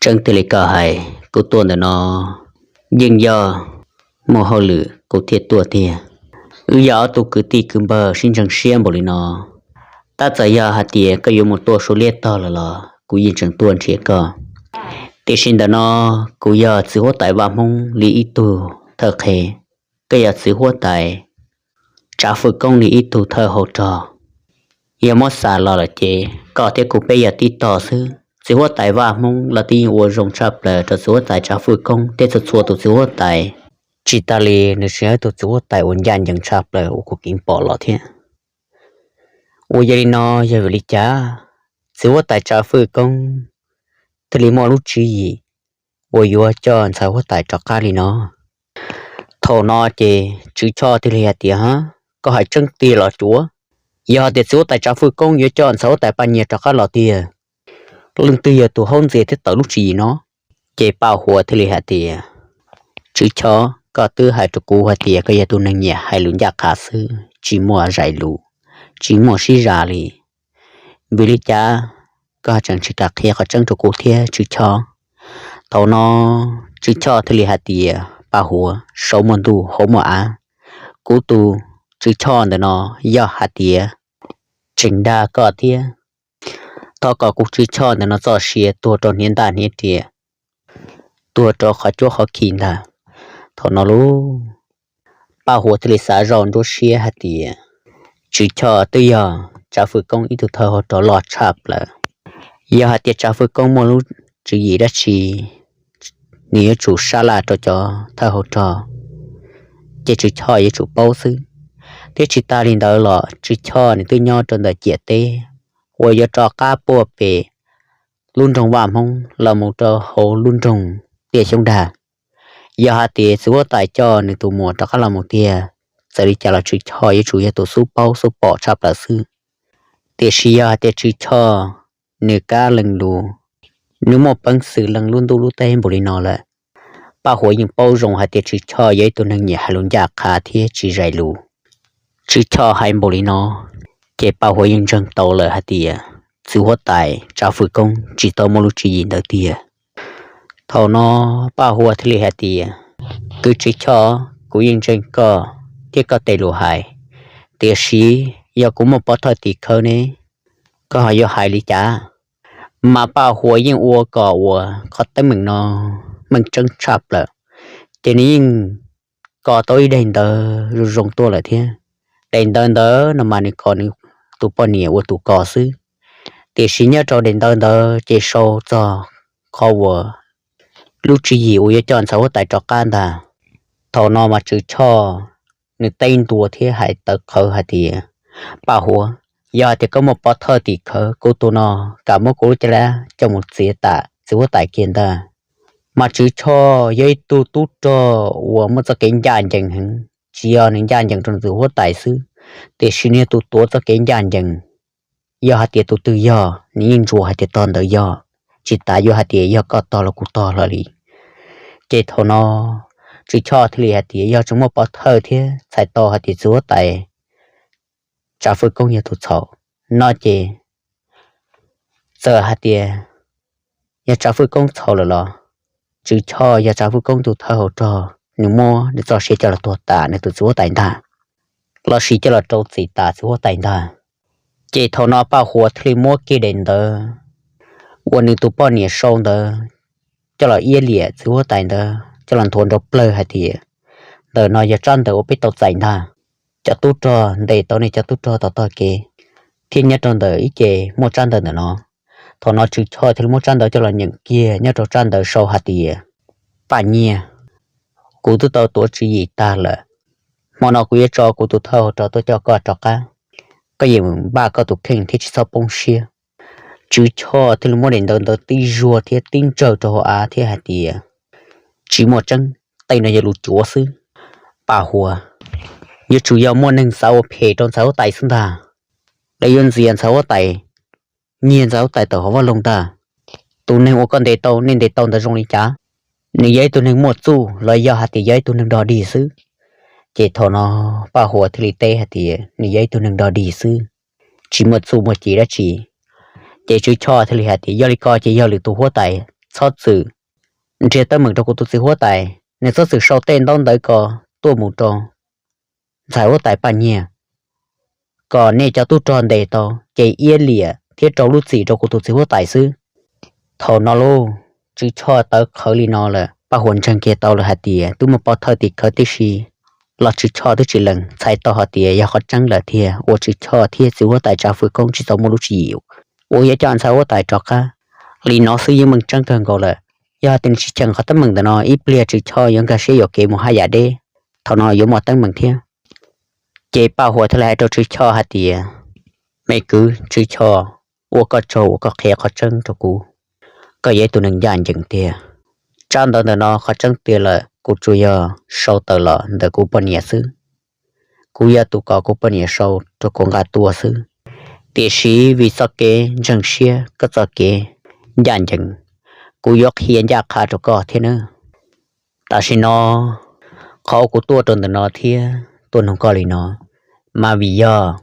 tseeb tiag li koj hais, kuv tuaj ntawm no yeej yog muaj hauj lwm kuv thiaj tuaj tiag. Wb yog ob tug kwv tij kwv npawg sib ntseeg siab npaum li no, tab txawm yog hais tias koj yuav mus tuaj suav liab tog lawm los kuv yeej tseem tuaj nrhiav koj. Tiam sis ntawm no kuv yog txiv huab tais vaj Hmoob li ib tug thawj qhe, koj yog txiv huab tais tsav fwj koob li ib tug thawj hauv rog. Yog muab xam los lawm ces koj thiab kuv peb yog tib tog xwb. Txiv huab tais vaj Hmoob los twb yeej ua zoo tshaj plaws rau txiv huab tais tsav fwj koob thiab txhua txhua tus txiv huab tais, tsis tas li nws tseem yog ib tug txiv huab tais uas ncaj ncees tshaj plaws uas kuv keev pom los thiab. Uas yog li no, yog vim li cas txiv huab tais tsav fwj koob thiaj li muaj lub tswv yim uas yuav coj ntxhais huab tais rov qab li no? Thaum no ces Tswv Choj thiaj li hais tias, Koj hais tseeb tiag los cuav? Yog hais tias txiv huab tais tsav fwj koob yuav coj ntxhais huab tais Paj Nyiag rov qab los tiag, leej twg yog tus haub ntxias thiab tawm lub tswv yim no? Ces Paj Huas thiaj li hais tias, Tswv Choj, koj twb hais rau kuv hais tias koj yog tus neeg nyiam hais lus ncaj qha xwb, tsis muaj zais lus. tsis muaj sib zam li. Vim li cas koj tseem tsis kam qhia qhov tseeb rau kuv thiab Tswv Choj? Thaum no Tswv Choj thiaj li hais tias, Paj Huav, saum muaj ntuj hauv muaj av, kuv tus Tswv Choj ntawm no yog hais tias tseem dag koj thiab. Thov kom kuv Tswv Choj ntawm no txoj sia tuag rau hniav ntaj hniav riam, tuag rau qhov cuab qhov khi ntag. Thaum no lub Paj Huav thiaj li xav zoj nruab siab hais tias, Tswv Choj twb yog Tsav Fwj Koob ib tug thawj hauv rog loj tshaj plaws. Yog hais tias Tsav Fwj Koob muaj lub tswv yim dab tsi, nws yuav tsum sab laj rau cov thawj hauv rog, ces Tswv Choj yuav tsum paub xwb. Thiab tsis tas li ntawd los Tswv Choj nws twb nyob rau ntawm ciam teb uas yuav rov qab puag pem lub nroog Vaj Hmoob los mus rau hauv lub nroog Tiaj Xyoob Dag. Yog hais tias txiv huab tais coj nws tus muam rov qab los mus tiag, txawm li cas los Tswv Choj yuav tsum yog tus xub paub xub pom tshaj plaws xwb. Tiam sis yog hais tias Tswv Choj nws kab leej lus, nws muaj peev xwm leej lub ntuj lub teb npaum li no lawm, Paj Huav yeej paub zoo hais tias Tswv Choj yog ib tug neeg nyiam hais lus ncaj qha thiab tsis zais lus. Tswv Choj hais npaum li no, ces Paj Huav yeej ntseeg tau lawm hais tias txiv huab tais Tsav Fwj Koob tsis tau muaj lub tswv yim ntawd tiag. Thaum no Paj Huav thiaj li hais tias, Kwv Tswv Choj, kuv yeej ntseeg koj thiab koj tej lus hais, tiam sis yog kuv muaj pov thawj tim khawv ne, koj ho yuav hais li cas? Mas Paj Huav yeej ua kom uas qhov teeb meem no meej tseeb tshaj plaws, ces nws yeej kos tau ib daim ntawv zoo zoo tuaj lawm thiab. Daim ntawv ntawd no mas nws kos nws tus poj niam ua tus kos xwb, tiam sis nyob rau daim ntawv ntawd ces sau txog qhov uas lub tswv yim uas yuav coj ntxhais huab tais rov qab ntag. Thaum no mas Tswv Choj nws teb ntua thiab hais tawv qhawv hais tias, Paj Huav, yog hais tias koj muaj pov thawj tim khawv, kuv tus no kam muab kuv lub caj dab coj mus txiav tam txiv huab tais kiag ntag. Mas Tswv Choj yog ib tug tub rog uas muaj txoj kev ncaj ncees heev, tsis yog nws ncaj ncees rau nws tus huab tais xwb, tiam sis nws yog tus tuav txoj kev ncaj ncees. Yog hais tias tus twg yog, nws yeej ntsuas hais tias tog ntawd yog, tsis tas yuav hais tias yog koj tog los kuv tog hlo li. Ces thaum no Tswv Choj thiaj li hais tias yog tseem muaj pov thawj thiab txhais tau hais tias txiv huab tais Tsav Fwj Koob yog tus txhaum no ces, txawm hais tias yog Tsav Fwj Koob txhaum lawm los Tswv Choj yog Tsav Fwj Koob tus thawj hauv rog, nws muab nws txoj sia coj los tuag tas nws tus txiv huab tais ntag, los sis coj los rau txim tas txiv huab tais ntag. Ces thaum no Paj Huav thiaj li muab kiag daim ntawv uas nws tus poj niam sau ntawd coj los iab liam txiv huab tais ntawd coj los nthuav nrov plawg hais tias, ntawm no yog tsab ntawv uas peb tau txais ntag. Cov tub rog ntes tau nej cov tub rog tom tog kev, thiab nyob rau ntawm ib ce muaj tsab ntawv ntawm no. Thaum no Tswv Choj thiaj li muab tsab ntawv coj los nyeem kiag, nyob rau tsab ntawv sau hais tias, Paj Nyiag, kuv twb tau tuav tswv yim tag lawm, hmo no kuv yuav tso kuv tus thawj hauv rog tuaj coj koj rov qab, koj yeem npaj koj tus kheej thiab tsis txhob poob siab. Tswv Choj thiaj li muab daim ntawv ntawd tib zuag thiab tib ntsawg rau hauv av thiab hais tias, Tsis muaj tseeb, tej no yog lus cuav xwb. Paj Huav, yuav tsum yog muaj neeg xav ua phem rau ntxhais huab tais xwb ntag, lawv yuav ntxias ntxhais huab tais, nyiag ntxhais huab tais tawm hauv vaj loog ntag. Tus neeg uas koj ntes tau, nej ntes tau ntawd zoo li cas? Nws yog ib tug neeg muaj txuj los yog hais tias yog ib tug neeg dog dig xwb? Ces thaum no Paj Huav thiaj li teb hais tias nws yog ib tug neeg dog dig xwb, tsis muaj txuj muaj ci dab tsi. Ces Tswv Choj thiaj li hais tias, Yog li ko ces yog lwm tus huab tais, txhob txwm nrhiav teeb meem rau kuv tus txiv huab tais, nws txhob txwm sau tej ntaub ntawv ko tuaj mus rau ntxhais huab tais Paj Nyiag, kom nej cov tub rog ntes tau ces iab liam thiab rau lub txim rau kuv tus txiv huab tais xwb. Thaum no lauj, Tswv Choj tawv qhawv li no lawm, Paj Huav ntseeg kiag tau lawm hais tias twb muaj pov thawj tim khawv tib si los Tswv Choj twb tsis lees, txhais tau hais tias yog qhov tseeb lawm tiag uas Tswv Choj thiab txiv huab tais Tsav Fwj Koob tsis tau muaj lub tswv yim uas yuav coj ntxhais huab tais rov qab. Li no xwb yeej meej tseeb kawg nkaus lawm. Yog hais tias nws tsis cheem qhov teeb meem ntawm no, ib pliag Tswv Choj yuav nkag siab yuam kev mus haj yam deb, thaum no yuav muaj teeb meem thiab. Ces Paj Huav thiaj li hais rau Tswv Choj hais tias, Me kwv Tswv Choj, ua koj tsaug uas koj qhia qhov tseeb rau kuv. Koj yog ib tug neeg ncaj ncees tiag. Tsab ntawv ntawm no qhov tseeb tiag lawm kuv tsuas yog sau tawm los ntawm kuv poj niam xwb. Kuv yog tus kom kuv poj niam sau rau kuv nqa tuaj xwb. Tiam sis vim txoj kev ntseeg siab, koj txoj kev ncaj ncees, kuv yuav qhia ncaj qha rau koj thiab nawb. Tam sim no, qhov kuv tuaj rau ntawm no thiab tuaj nug koj li no, mas vim yog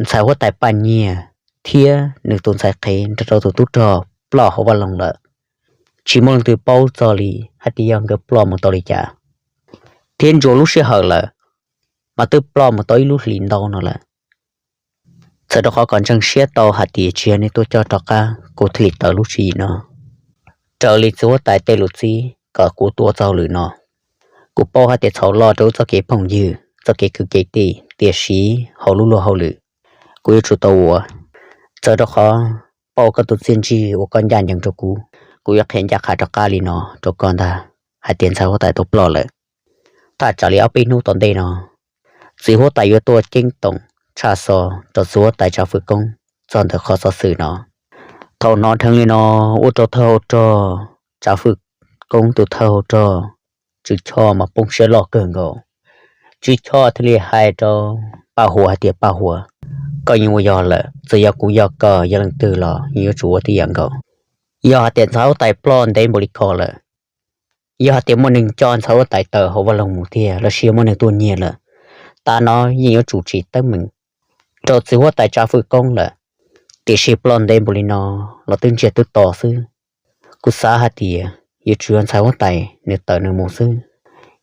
ntxhais huab tais Paj Nyiag thiab nws tus ntxhais qhev nrog rau tus tub rog ploj hauv vaj loog lawm. Tsis muaj leej twg paub txog li hais tias yog nkawd ploj mus tau li cas, thiab ntsuas lub sij hawm lawm mas twb ploj mus tau ib lub hlis ntau no lawm. Txawm rau qhov kom ntseeg siab tau hais tias tsis yog nej tuaj coj rov qab, kuv thiaj li tawm lub tswv yim no raws li txiv huab tais tej lus txib kom kuv tuaj txog hauj lwm no. Kuv paub hais tias txhaum loj rau wb txoj kev phooj ywg, txoj kev kwv kev tij, tiam sis hauv lub luag hauj lwm kuv yuav tsum tau ua. Txawm rau qhov paub koj tus txiaj ntsig uas koj ncaj ncees rau kuv, kuv yuav qhia ncaj qha rov qab li no rau koj ntag, hais tias ntxhais huab tais tau ploj lawm. Thaj tsam li ob peb hnub tom ntej no, txiv huab tais yuav tuaj ceeb toom tshaj xov rau txiv huab tais Tsav Fwj Koob txog ntawm qhov xov xwm no. Thaum hnov dheev li no, ua rau thawj hauv rog, Tsav Fwj Koob tus thawj hauv rog Tswv Choj mas poob siab loj kawg nkaus. Tswv Choj thiaj li hais rau Paj Huas hais tias, Paj Huas, koj yeej ua yog lawm, txawm yog kuv yog koj yog leej twg los yeej yuav tsum ua tib yam nkaus. Yog hais tias ntxhais huab tais ploj ntev npaum li ko lawm, yog hais tias muaj neeg coj ntxhais huab tais tawm hauv vaj loog mus tiag los sis yog muaj neeg tuaj nyiag lawm, tav no yeej yuav tsum tsim teeb meem rau txiv huab tais Tsav Fwj Koob lawm. Tiam sis ploj ntev npaum li no los twb ntsiag twb to xwb. Kuv xav hais tias yuav tsum yog ntxhais huab tais nws tawm nws mus xwb.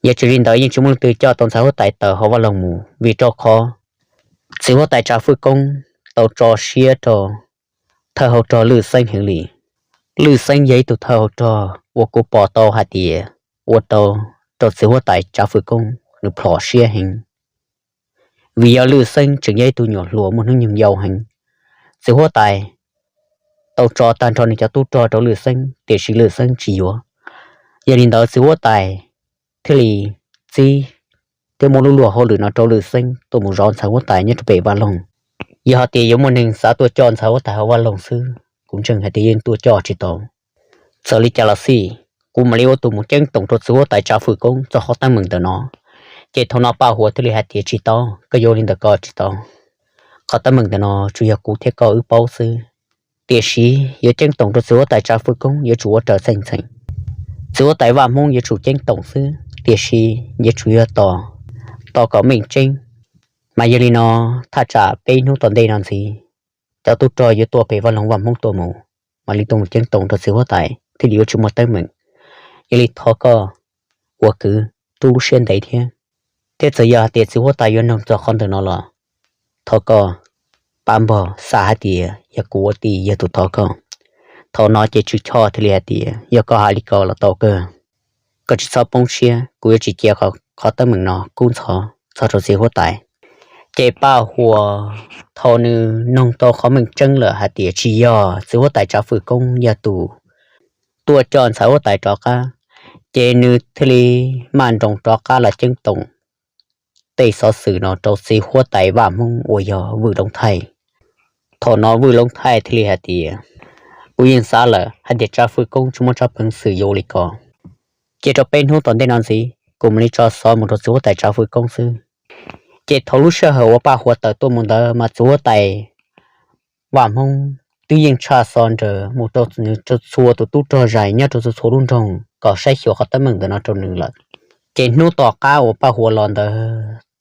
Yog tsis li ntawd yeej tsis muaj leej twg coj tau ntxhais huab tais tawm hauv vaj loog mus, vim rau qhov txiv huab tais Tsav Fwj Koob tau tso siab rau thawj hauv rog Lwj Xeeb heev li. Lwj Xeeb yog ib tug thawj hauv rog uas kuv pom tau hais tias ua rau, rau txiv huab tais Tsav Fwj Koob nws plhom siab heev, vim yog Lwj Xeeb tseem yog ib tug nyuam hluas muaj hnub nyoog yau heev. Txiv huab tais tau tso tag nrho nws cov tub rog rau Lwj Xeeb, tiam sis Lwj Xeeb tsis yuav. Yog li ntawd txiv huab tais thiaj li txib thiab muab lub luag hauj lwm no rau Lwj Xeeb tuaj mus zov ntxhais huab tais nyob rau pem vaj loog. Yog hais tias yuav muaj neeg xav tuaj coj ntxhais huab tais hauv vaj loog xwb, kuv ntseeg hais tias yeej tuaj coj tsis tau. Txawm li cas los xij, kuv mam li ua tus mus ceeb toom rau txiv huab tais Tsav Fwj Koob txog qhov teeb meem ntawm no. Ces thaum no Paj Huas thiaj li hais tias, Tsis tau, koj yuav ua li ntawd ko tsis tau. Qhov teeb meem ntawm no tsuas yog kuv thiab koj wb paub xwb. Tiam sis yuav ceeb toom rau txiv huab tais Tsav Fwj Koob yuav tsum ua raws txheej txheem. Txiv huab tais Vaj Hmoob yuav tsum ceeb toom xwb, tiam sis yuav tsum yog tos, tos kom meej tseeb. Mas yog li no, thaj tsam peb hnub tom ntej no ntxiv, cov tub rog yuav tuaj pem vaj loog Vaj Hmoob tuaj mus, mam li tuaj mus ceeb toom rau txiv huab tais thiaj li yuav tsis muaj teeb meem. Yog li thov koj ua kwv rub lub siab ntev thiab, thiab txawm yog hais tias txiv huab tais yuav noog txog qhov ntawm no los thov koj pab npog xa hais tias yog kuv ua tij yog tus thov koj. Thaum no ces Tswv Choj thiaj li hais tias, Yog koj hais li ko los tau kawg, koj tsis txhob poob siab, kuv yuav tsis cia qhov teeb meem no kub ntxhov txog rau txiv huab tais. Ces Paj Huas thaum nws noog tau qhov meej tseeb lawm hais tias tsis yog txiv huab tais Tsav Fwj Koob yog tus tuaj coj ntxhais huab tais rov qab, ces nws thiaj li maj nroos rov qab los ceeb toom tej xov xwm no rau txiv huab tais Vaj Hmoob uas yog Vwj Loob Thaij. Thaum no Vwj Loob Thaij thiaj li hais tias, Kuv yeej xav lawm hais tias Tsav Fwj Koob tsis muaj tsab peev xwm yuav ua li ko. Ces rau peb hnub tom ntej no ntxiv kuv mam li tso xov mus rau txiv huab tais Tsav Fwj Koob xwb. Ces thaum lub sij hawm uas Paj Huas tawm tuaj mus ntawd mas txiv huab tais Vaj Hmoob twb yeej tshaj xov nrawm mus rau nws txhua tus tub rog zais nyob rau txhua txhua lub nroog kom saib xyuas qhov teeb meem ntawm no rau nws lawm. Ces hnub tom qab uas Paj Huas los ntawd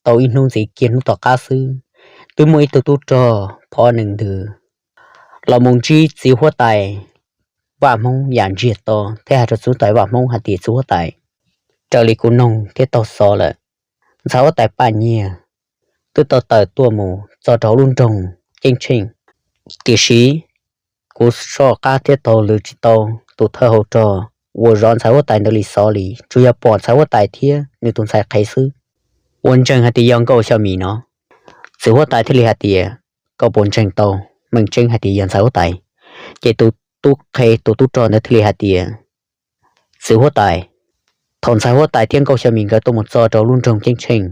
tau ib hnub ntxiv kiag hnub tom qab xwb, twb muaj ib tug tub rog phov nees ntws los mus ntsib txiv huab tais Vaj Hmoob yam ntsiag to thiab hais rau txiv huab tais Vaj Hmoob hais tias, Txiv huab tais, raws li kuv noog thiab taug xov lawm, ntxhais huab tais Paj Nyiag twb tau tawm tuaj mus txog rau hauv lub nroog Ceeb Tsheej, tiam sis kuv soj qab thiab taug lw tsis tau tus thawj hauv rog uas zov ntxhais huab tais ntawd li xov li, tsuas yog pom ntxhais huab tais thiab nws tus ntxhais qhev xwb, uas ntseeg hais tias yog Nkauj Xyo Mis no. Txiv huab tais thiaj li hais tias, Koj puas ntseeg tau meej tseeb hais tias yog ntxhais huab tais? Ces tus tub qhe tus tub rog ntawd thiaj li hais tias, Txiv huab tais, thaum ntxhais huab tais thiab Nkauj Xyo Mis nkawd tuaj mus txog rau lub nroog Ceeb Tsheej,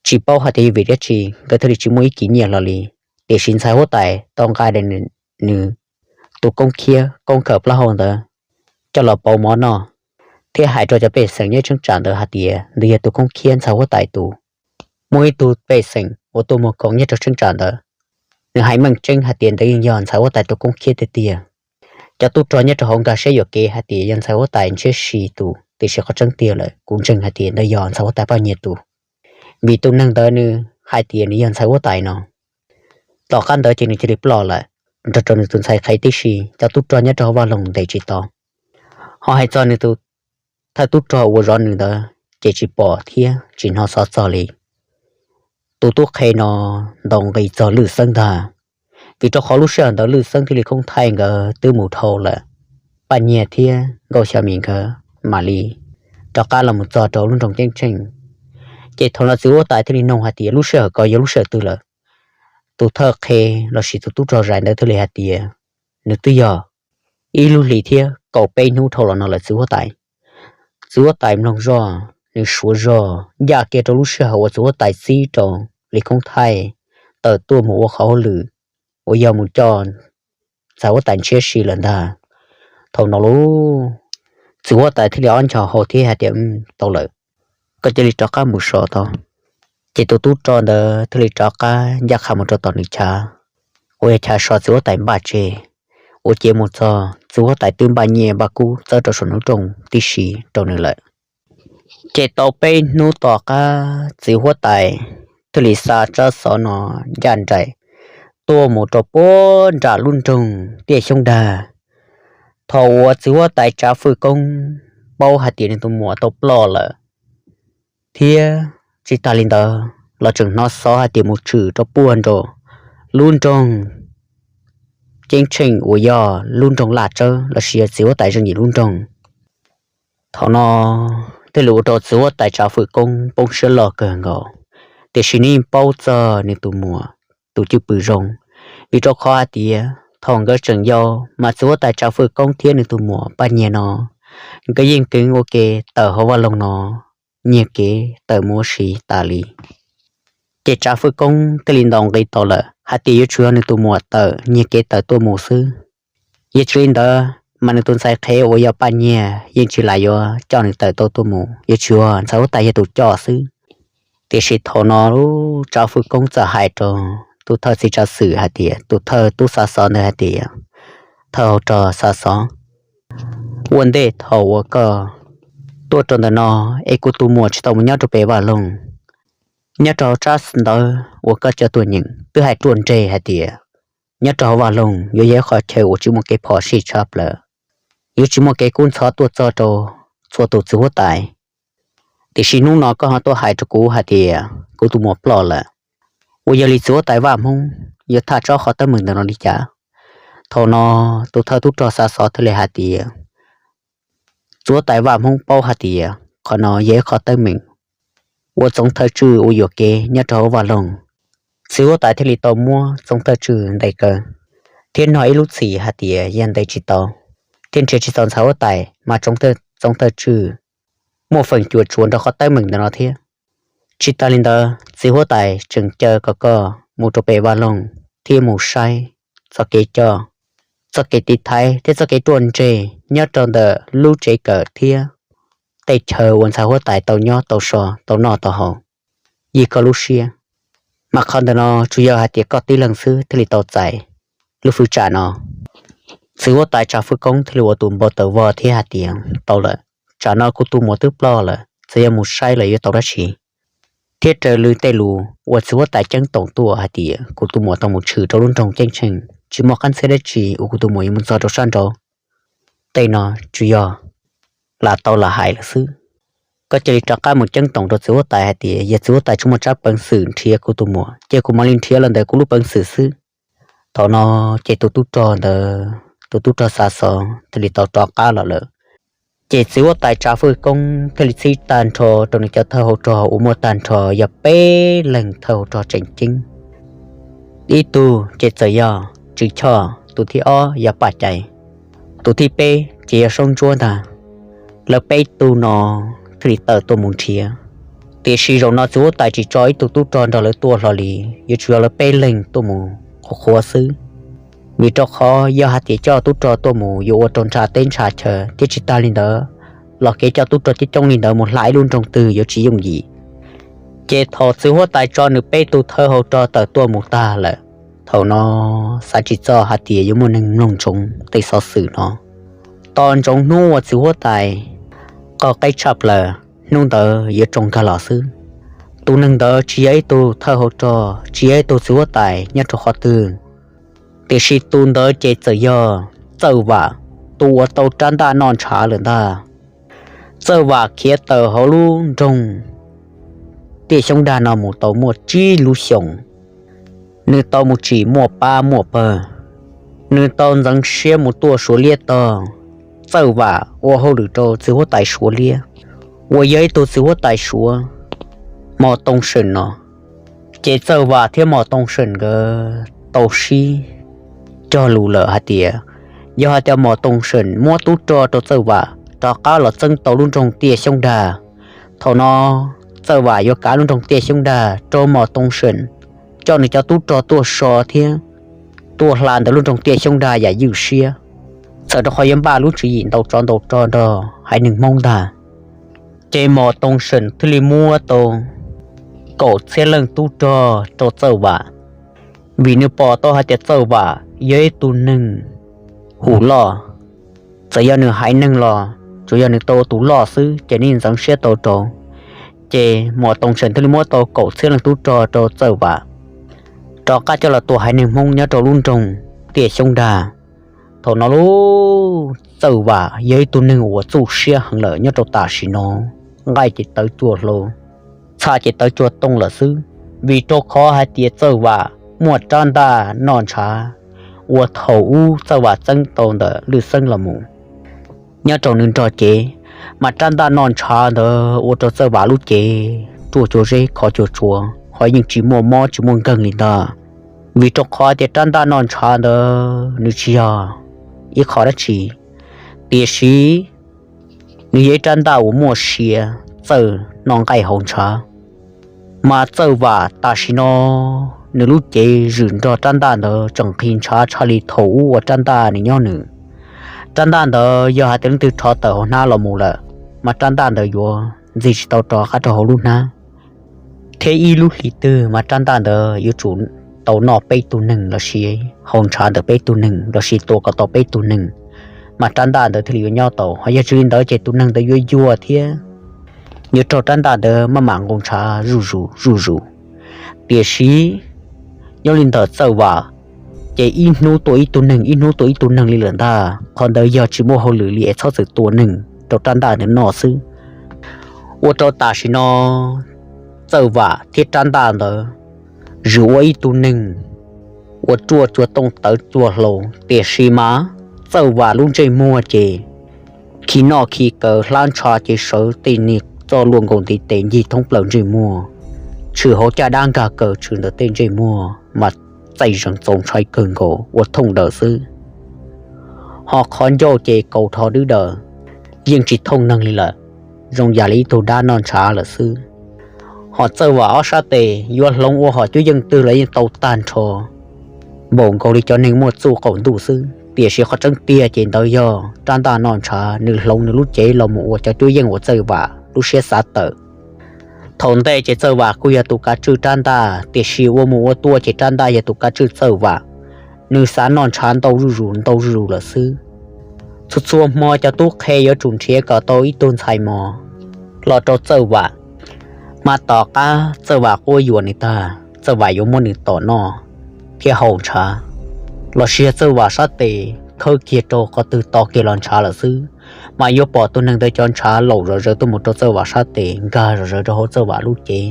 tsis paub hais tias yog vim dab tsi nkawd thiaj li tsis muaj ib kis nyiaj hlo li, tiam sis ntxhais huab tais tau nqa nws tus koob khiab koob kawm plaub hau ntawd coj los pauv mov noj, thiab hais rau cov pej xeem nyob cheeb tsam ntawd hais tias ntawd yog tus koob khiab ntxhais huab tais tus. Muaj ib tug pej xeem uas tuaj muag koom nyob rau cheeb tsam ntawd, nws hais meej tseeb hais tias ntawd yeej yog ntxhais huab tais tus koob khiab tiag tiag. Cov tub rog nyob rau hauv nkag siab yuam kev hais tias yog ntxhais huab tais ntshiab si tus, tiam sis qhov tseeb tiag lawm kuv ntseeg hais tias ntawd yog ntxhais huab tais Paj Nyiag tus, vim tus neeg ntawd nws hais tias nws yog ntxhais huab tais no. Tom qab ntawd ces nws cia li ploj lawm, nrog rau nws tus ntxhais qhev tib si. Cov tub rog nyob rau hauv vaj loog ntes tsis tau, ho hais txog nws tus thawj tub rog uas zov nws ntawd ces tsis pom thiab tsis hnov xov txog li. Tus tub qhe no ntaus nqi txog Lwj Xeeb ntag, vim rau qhov lub sij hawm ntawd Lwj Xeeb thiab Li Khoob Thaij nkawd twb mus dhau lawm. Paj Nyiag thiab Nkauj Xya Mis nkawd mam li rov qab los mus txog rau lub nroog Ceeb Tsheej. Ces thaum no txiv huab tais thiaj li nug hais tias, lub sij hawm ko yog lub sij hawm twg lawm? Tus thawj qhe lossis tus tub rog zais ntawd thiaj li hais tias, nws twb yog ib lub hlis thiab kaum peb hnub dhau los no lawm txiv huab tais. Txiv huab tais mloog zoj, nws suav zog ncaj kiag rau lub sij hawm uas txiv huab tais txib rau Li Khoob Thaij tawm tuaj mus ua qhov hauj lwm uas yog mus coj ntxhais huab tais ntshiab si lawm ntag. Thaum no lauj, txiv huab tais thiaj li ob nchos hau thiab hais tias, tau lawm, koj cia li rov qab mus so tau. Ces tus tub rog ntawd thiaj li rov qab ncaj qha mus rau tom nws chav, uas yog chav so txiv huab tais npaj tseg, ua ciav mus txog txiv huab tais twb npaj nyiaj npaj kub txawb rau saum nruab nroog tib si rau nws lawm. Ces tau peb hnub tom qab txiv huab tais thiaj li xa tsab xov no ncaj nraim tuaj mus rau puag nram lub nroog Tiaj Xyoob Dag. Thaum uas txiv huab tais Tsav Fwj Koob paub hais tias nws tus muam tau ploj lawm, thiab tsis tas li ntawd los tseem hnov xov hais tias mus tshwm rau puag nram lub nroog Ceeb Tsheej uas yog lub nroog Laj Tsawb lossis yog txiv huab tais Zeej Yim lub nroog. Thaum no thiaj li ua rau txiv huab tais Tsav Fwj Koob poob siab loj kawg nkaus, tiam sis nws yeej paub txog nws tus muam tus cwj pwm zoo, vim rau qhov hais tias thaum nkawd tseem yau mas txiv huab tais Tsav Fwj Koob thiab nws tus muam Paj Nyiag no nkawd yeej keev ua ke tawm hauv vaj loog no nyiag kev tawm mus ua si tas li. Ces Tsav Fwj Koob thiaj li ntaus nqi tau lawm hais tias yuav tsum yog nws tus muam tawm nyiag kev tawm tuaj mus xwb. Yog tsis li ntawd mas nws tus ntxhais qhev uas yog Paj Nyiag yeej tsis lam yuav coj nws tawm tau tuaj mus, yuav tsum yog ntxhais huab tais yog tus coj xwb. Tiam sis thaum no Tsav Fwj Koob txawm hais rau tus thawj txiv tsav xwm hais tias, tus thawj tub xa xov ntawd hais tias, thawj hauv rog xa xov, ua ntej thaum uas koj tuaj rau ntawm no es kuv tus muam tsis tau mus nyob rau pem vaj loog, nyob rau hauv tsab ntawv uas koj coj tuaj nyeem twb hais ruaj nreg hais tias nyob rau hauv vaj loog yuav yog ib qhov chaw uas tsis muaj kev phom sij tshaj plaws, yuav tsis muaj kev kub ntxhov tuaj txog rau txhua tus txiv huab tais. Tiam sis hnub no koj ho tuaj hais rau kuv hais tias kuv tus muam ploj lawm, uas yog li txiv huab tais Vaj Hmoob yuav tham tsob qhov teeb meem ntawm no li cas? Thaum no tus thawj tub rog xa xov thiaj li hais tias, txiv huab tais Vaj Hmoob paub hais tias qhov no yog ib qhov teeb meem uas Txoov Thawj Tswj ua yuam kev nyob rau hauv vaj loog. Txiv huab tais thiaj li tau muab Txoov Thawj Tswj ntes kaw, thiab nug ib lub txhim hais tias yog ntes tsis tau thiab nrhiav tsis tau ntxhais huab tais mas Txoov Thawj Tswj muaj feem cuam tshuam nrog qhov teeb meem ntawm no thiab. Tsis tas li ntawd, txiv huab tais tseem caw kom koj mus rau pem vaj loog thiab mus saib txoj kev coj, txoj kev tiv thaiv thiab txoj kev ruaj ntseg nyob rau ntawm lub tsev kawm thiab tej chaw uas ntxhais huab tais tau nyob tau so tau noj tau haus, yig koj lub siab. Mas qhov ntawm no tsuas yog hais tias koj tib leeg xwb thiaj li tau txais lub fwj tsam no. Txiv huab tais Tsav Fwj Koob thiaj li ua tus npau taws vog thiab hais tias, tau lawm, tsam no kuv tus muam twb ploj lawm, txawm yog mus saib los yuav tau dab tsi? Thiab raws li tej lus uas txiv huab tais ceeb toom tuaj hais tias kuv tus muam tau mus tshwm rau lub nroog Ceeb Tsheej, tsis muaj qab ntxhiab dab tsi uas kuv tus muam yuav mus txog rau sab nraud. Tej no tsuas yog lam tau lam hais lawm xwb. Koj cia li rov qab mus ceeb toom rau txiv huab tais hais tias yog txiv huab tais tsis muaj tsab peev xwm nrhiav kuv tus muam ces kuv mam li nrhiav los ntawm kuv lub peev xwm xwb. Thaum no ces tus tub rog ntawd, tus tub rog xa xov thiaj li tau rov qab los lawm. Ces txiv huab tais Tsav Fwj Koob thiaj li txib tag nrho rau nws cov thawj hauv rog uas muaj tag nrho yog peb leeg thawj hauv rog tseem ceeb. Ib tug ces txawm yog Tswv Choj, tus thib ob yog Paj Cai, tus thib peb ces yog Saub Ntsuab ntag. Lawv peb tug no thiaj li tawm tuaj mus nrhiav. Tiam sis zaum no txiv huab tais tsis tso ib tug tub rog nrog lawv tuaj hlo li, yuav tsum yog lawv peb leeg tuaj mus qhuav qhuav xwb. Vim rau qhov yog hais tias coj tub rog tuaj mus yuav ua rau ntsha teb ntsha chaw, thiab tsis tas li ntawd los kev coj tub rog coob coob li ntawd mus hla ib lub nroog twg yuav tsis yooj yim. Ces thaum txiv huab tais tso nws peb tug thawj hauv rog tawm tuaj mus tag lawm, thaum no xav tsis txog hais tias yuav muaj neeg mloog ntsoov tej xov xwm no. Tos ntsoov hnub uas txiv huab tais qo qeb tshaj plaws, hnub ntawd yuav tsoo nkag los xwb. Tus neeg ntawd tsis yog ib tug thawj hauv rog, tsis yog ib tug txiv huab tais nyob rau qhov twg, tiam sis tus ntawd ces txawm yog Txawj Vam, tus uas tau rab ntaj noj ntshav lawm ntag. Txawj Vam khiav tawm hauv lub nroog Tiaj Xyoob Dag no mus tau muaj tsib lub xyoos, nws tau mus tsim muaj pab muaj pawg, nws tau ntxeev siab mus tuaj Suav liab tog. Txawj Vam ua hauj lwm rau txiv huab tais Suav liab, uas yog ib tug txiv huab tais Suav, Mos Tooj Seem no. Ces Txawj Vam thiab Mos Tooj Seem nkawd tau sib cog lus lawm hais tias, yog hais tias Mos Tooj Seem muab tub rog rau Txawj Vam rov qab los txeeb tau lub nroog Tiaj Xyoob Dag, thaum no Txawj Vam yuav kav lub nroog Tiaj Xyoob Dag rau Mos Tooj Seem coj nws cov tub rog tuaj so thiab tuaj hla ntawm lub nroog Tiaj Xyoob Dag yam ywj siab, txawm rau qhov yuav npaj lub tswv yim ntaus tsov ntaus rog nrog haiv neeg Hmoob ntag. Ces Mos Tooj Seem thiaj li muab tau kaum txhiab leej tub rog rau Txawj Vam, vim nws pom tau hais tias Txawj Vam yog ib tug neeg hum loj, txawm yog nws haiv neeg los tsuas yog nws tau tus loj xwb ces nws ntxeev siab tau rau. Ces Mos Tooj Seem thiaj li muab tau kaum txhiab leej tub rog rau Txawj Vam rov qab coj los tua haiv neeg Hmoob nyob rau lub nroog Tiaj Xyoob Dag. Thaum no lub Txawj Vam yog ib tug neeg uas txuj siab heev lawm nyob rau tam sim no, nqaij ces tawv cuag hlau, txha ces tawv cuag tooj lawm xwb, vim rau qhov hais tias Txawj Vam muaj rab ntaj noj ntshav uas thaum ub Txawj Vam txeeb tau ntawm Lwj Xeeb los mus nyob rau nws nrog cev, mas rab ntaj noj ntshav ntawd ua rau Txawj Vam lub cev ruaj cuag zeb khov cuag tsua, ho yeej tsis muaj mob tsis muaj nkeeg li ntag. Vim rau qhov tias rab ntaj noj ntshav ntawd nws tsis yog ib qho dab tsi, tiam sis nws yog ib rab ntaj uas muaj sia txawj noj nqaij haus ntshav. Mas Txawj Vam tam sim no nws lub cev zwm nrog rab ntaj ntawd tseem nqhis ntshav tshaj li thaum ub uas rab ntaj nws nyob nws. Rab ntaj ntawd yog hais tias leej twg rho tawm hauv hnab los mus lawm, mas rab ntaj ntawd yuav ntxig tsis tau rov qab rau hauv lub hnab, thiab ib lub hlis twg mas rab ntaj ntawd yuav tsum tau noj peb tug neeg lossis haus ntshav ntawm peb tug neeg lossis tua kom tau peb tug neeg, mas rab ntaj ntawd thiaj li yuav nyob tau. Ho yog tsis li ntawd ces tus neeg ntawd yuav yuag thiab yuav raug rab ntaj ntawd maj mam nqus ntshav zuj zus zuj zus. Tiam sis nyob li ntawm Txawj Vam ces ib hnub tua ib tug neeg, ib hnub tua ib tug neeg li lawm ntag. Qhov ntawd yog tsis muaj hauj lwm li es txhob txwm tua neeg rau rab ntaj ntawd noj xwb. Ua rau tam sim no Txawj Vam thiab rab ntaj ntawd zwm ua ib tug neeg uas ruaj cuag tooj tawv cuag hlau, tiam sis mas Txawj Vam lub ntsej muag ces khi noj khi kaw hlab ntsha ces sawv tej niag txoj luaj nkaus ntiv tes ncig thoob plaws ntsej muag, tshwm hauv caj dab nkag kaw tshwm ntawm tej ntsej muag mas txaij zees txaus ntshai kawg nkaus ua thooj daws xwb. Ho qhov ncauj ces kaus rho dwb daws, yeej tsis thooj neeg li lawm, zoo yam li ib tug dab noj ntshav lawm xwb. Ho Txawj Vam ob sab tes yuav hloov ua hom cuab yeej twg los yeej tau tag nrho, npaum nkaus li cov neeg muaj txuj qaum ntuj xwb. Tiam sis qhov tseeb tiag ces ntawd yog rab ntaj noj ntshav, nws hloov nws lub cev los mus ua cov cuab yeej uas Txawj Vam lub siab xav tawm. Thaum ntej ces Txawj Vam kuj yog tus kav tswj rab ntaj, tiam sis ua mus ua tuaj ces rab ntaj yog tus kav tswj Txawj Vam. Nws xav noj ntshav ntau zuj zus ntau zuj zus lawm xwb. Txhua txhua hmo cov tub qhe yuav tsum nrhiav kom tau ib tug ntxhais mos los rau Txawj Vam, mas tom qab Txawj Vam quab yuam nws tag, Txawj Vam yuav muab nws tom noj thiab haus ntshav, lossis yog Txawj Vam sab tes khawb kiag rau qhov twg to kiag los ntshav lawm xwb, mas yuav pom tus neeg ntawd cov ntshav laum zom zaws tuaj mus rau Txawj Vam sab tes, nkag zom zaws rau hauv Txawj Vam lub cev.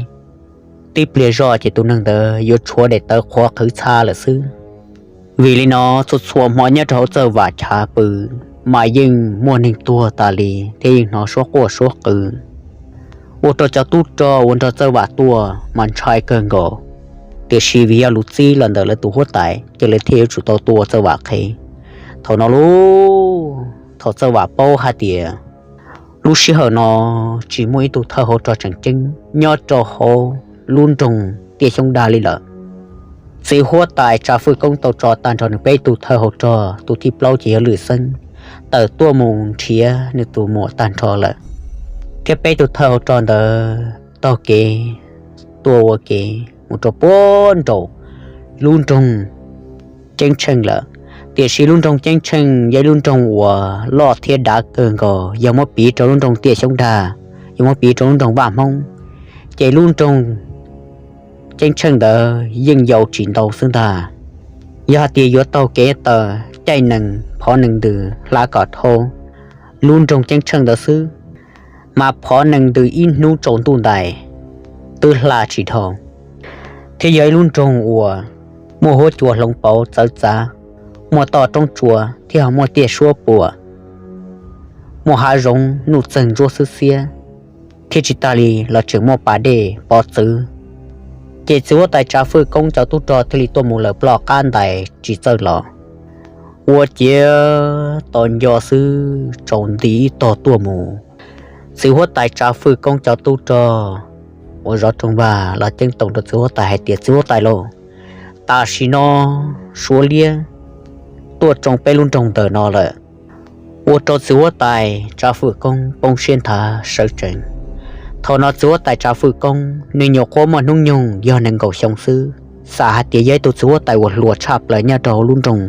Tib pliag zoj ces tus neeg ntawd yuav tshuav daim tawv qhuav qhwv txha lawm xwb. Vim li no txhua txhua hmo nyob rau hauv Txawj Vam chav pw mas yeej muaj neeg tuag tas li thiab yeej hnov suab quaj suab qw. Ua rau cov tub rog uas nrog Txawj Vam tuaj mas ntshai kawg nkaus, tiam sis vim yog lus txib los ntawm lawv tus huab tais ces lawv thiaj yuav tsum tau tua Txawj Vam qhev. Thaum no lub, thaum Txawj Vam paub hais tias lub sij hawm no tsis muaj ib tug thawj hauv rog tseem ceeb nyob rau hauv lub nroog Tiaj Xyoob Dag li lawm. Txiv huab tais Tsav Fwj Koob tau tso tag nrho nws peb tug thawj hauv rog, tus thib plaub ces yog Lwm Xeeb, tawm tuaj mus nrhiav nws tus muam tag nrho lawm, thiab peb tug thawj hauv rog ntawd taug kev tuaj ua ke mus rau puag nraum lub nroog Ceeb Tsheej lawm. Tiam sis lub nroog Ceeb Tsheej yog ib lub nroog uas loj thiab dav kawg nkaus, yog muab piv rau lub nroog Tiaj Xyoob Dag, yog muab piv rau lub nroog Vaj Hmoob, ces lub nroog ceeb tsheej ntawd yeej yau tsis ntau xwb ntag. Yog hais tias yuav taug kev taw caij nees phov nees ntws hla kom dhau lub nroog ceeb tsheej ntawd xwb, mas phov nees ntws ib hnub tsaus ntuj ntais twb hla tsis dhau, thiab yog ib lub nroog uas muaj huab cua hloov pauv txawv txav, muaj toj roob tsua thiab ho muaj tiaj suab puam, muaj hav zoov nuj txeeg ntsuab xwb xiab, thiab tsis tas li los tseem muaj pas dej pov txwv. Ces txiv huab tais Tsav Fwj Koob cov tub rog thiaj li tuaj mus lawm ploj qab ntais tsis txawj los, ua ciav tos nco xwb tsaus nti ib tog tuaj mus. Txiv huab tais Tsav Fwj Koob cov tub rog uas zov rooj vag los ceeb toom rau txiv huab tais hais tias, Txiv huab tais lauj, tam sim no Suav liab tuaj tsoo peb lub nroog ntawm no lawm. Ua rau txiv huab tais Tsav Fwj Koob poob siab nthav sawv tsees. Thaum no txiv huab tais Tsav Fwj Koob nws nyuam qhuav muaj hnub nyoog yog nees nkaum xyoo xwb, xav hais tias yog ib tug txiv huab tais uas hluas tshaj plaws nyob rau hauv lub nroog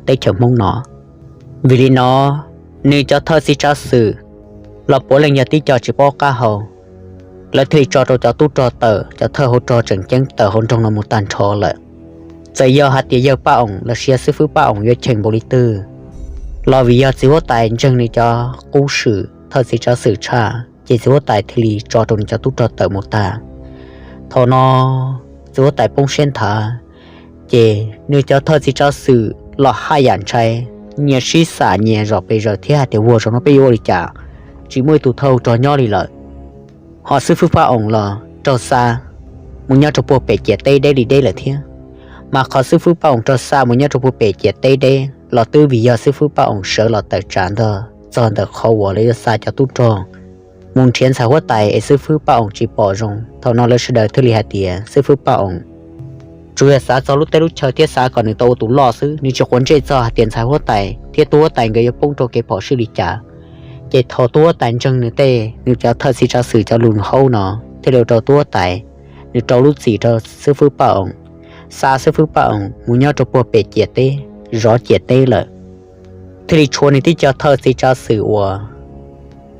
teb chaws Hmoob no. Vim li no, nws cov thawj txiv tsav xwm los puav leej yog tib co tsis paub qab hau, lawv thiaj li tso rau cov tub rog tawm, cov thawj hauv rog tseem ceeb tawm hauv nroog no mus tag nrho lawm. Txawm yog hais tias yawg Paj Oos los sis xib fwb Paj Oos yuav cheem npaum li twg los vim yog txiv huab tais ntseeg nws cov qub xwm thawj txiv tsav xwm tshaj, ces txiv huab tais thiaj li tso rau nws cov tub rog tawm mus tag. Thaum no txiv huab tais poob siab nthav, ces nws cov thawj txiv tsav xwm los haj yam ntshai, nyias sib xam nyias zom pes zaws thiab hais tias, Ua zaum no peb yuav ua li cas? Tsis muaj ib tug thawj rog nyob li lawm. Ho xib fwb Paj Oos los raug xa mus nyob rau puag pem ciam teb deb li deb lawm thiab. Mas qhov xib fwb Paj Oos raug xa mus nyob rau puag pem ciam teb deb los twb vim yog xib fwb Paj Oos sawv los tawm tsam ntog txog ntawm qhov uas lawv yuav xa cov tub rog mus nrhiav ntxhais huab tais es xib fwb Paj Oos tsis pom zoo. Thaum no lawv sawv daws thiaj li hais tias, Xib fwb Paj Oos tsuas yog xav txog lub teb lub chaw thiab xav kom nws tau ua tus loj xwb, nws tsis quav ntsej txog hais tias ntxhais huab tais thiab tub huab tais nkawd yuav poob rau kev phom sij li cas. Ces thaum tub huab tais ntseeg nws tej, nws cov thawj txiv tsav xwm cov lus haub no, thiaj li ua rau tub huab tais nws rau lub txim rau xib fwb Paj Oos, xa xib fwb Paj Oos mus nyob rau puag pem ciam teb, zov ciam teb lawm. Thiaj li tshuav nws tib co thawj txiv tsav xwm uas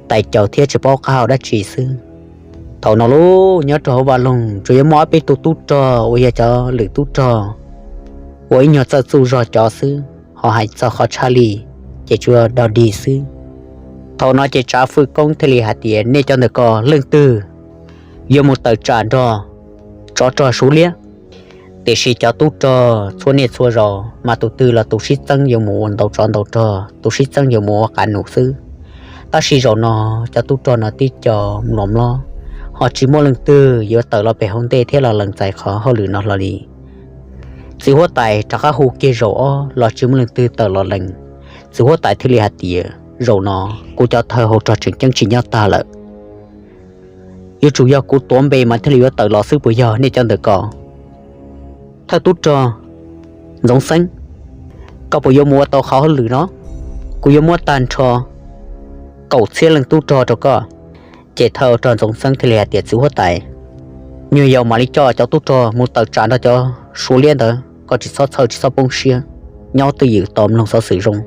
tais caus thiab tsis paub qab hau dab tsi xwb. Thaum no lauj, nyob rau hauv vaj loog tsuas yuav muaj ob peb tug tub rog uas yog cov lwm tub rog uas ib nyuag txawj txuj zog cov xwb, ho hais txog qhov tshaj lij ces tsuas yog dog dig xwb. Thaum no ces Tsav Fwj Koob thiaj li hais tias, Nej cov ntawm ko leej twg yuav mus tawm tsam nrog tsov rog Suav liab? Tiam sis cov tub rog txhua niaj txhua zaus mas tus twg los tus sib txeeb yuav mus ua ntaus tsov ntaus rog, tus sib txeeb yuav mus ua qav num xwb. Tab sis zaum no cov tub rog no tib co mlom mlob, ho tsis muaj leej twg yuav tawm los pem hauv ntej thiab los lees txais qhov hauj lwm no hlo li. Txiv huab tais rov qab hu kiag zaum ob los tsis muaj leej twg tawm los lees. Txiv huab tais thiaj li hais tias, Zaum no kuv cov thawj hauv rog tseem ceeb tsis nyob tag lawm. Yuav tsum yog kuv tuav npe mas thiaj li yuav tawm los xwb puas yog nej cov ntawm ko? Thawj tub rog Ntxoov Xeeb, koj puas yuav mus ua tau qhov hauj lwm no? Kuv yuav muab tag nrho kaum txhiab leej tub rog rau koj. Ces thawj rog Ntxoov Xeeb thiaj li hais tias, Txiv huab tais, nyuag yaus mam li coj cov tub rog mus tawm tsam nrog cov Suav liab ntawd, koj tsis txhob txhawj tsis txhob poob siab, nyob twj ywm tos mloog xov xwm zoo.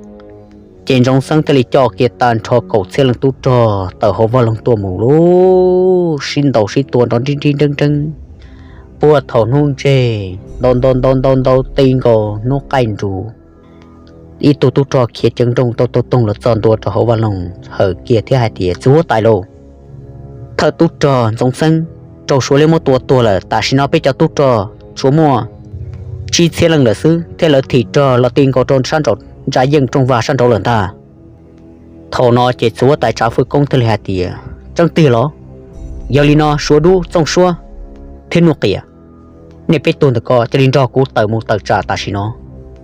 Ces Ntxoov Xeeb thiaj li coj kiag tag nrho kaum txhiab leej tub rog tawm hauv vaj loog tuaj mus lauj, sib ntaus sib tua nrov nrib nrib nreeb nreeb puag thaum hnub ntseg ntau ntau ntau ntau ntau ti nkaus hnub qaij nrus. Ib tug tub rog khiav ceev nrooj tau tau toog los txog ntua rau hauv vaj loog hawm kiag thiab hais tias, Txiv huab tais lauj, thawj tub rog Ntxoov Xeeb raug Suav liab muab tua tuag lawm, tam sim no peb cov tub rog tshuav muaj tsib txhiab leej lawm xwb, thiab lawv thim rog los ti nkaus rau sab nraum ntsa yeej rooj vag sab nraud lawm ntag. Thaum no ces txiv huab tais Tsav Fwj Koob thiaj li hais tias, Tseeb tiag los? Yog li no Suav dub, Txooj Suab thiab Nuj Qias, nej peb tug ntawm ko cia li nrog kuv tawm mus tawm tsam tam sim no.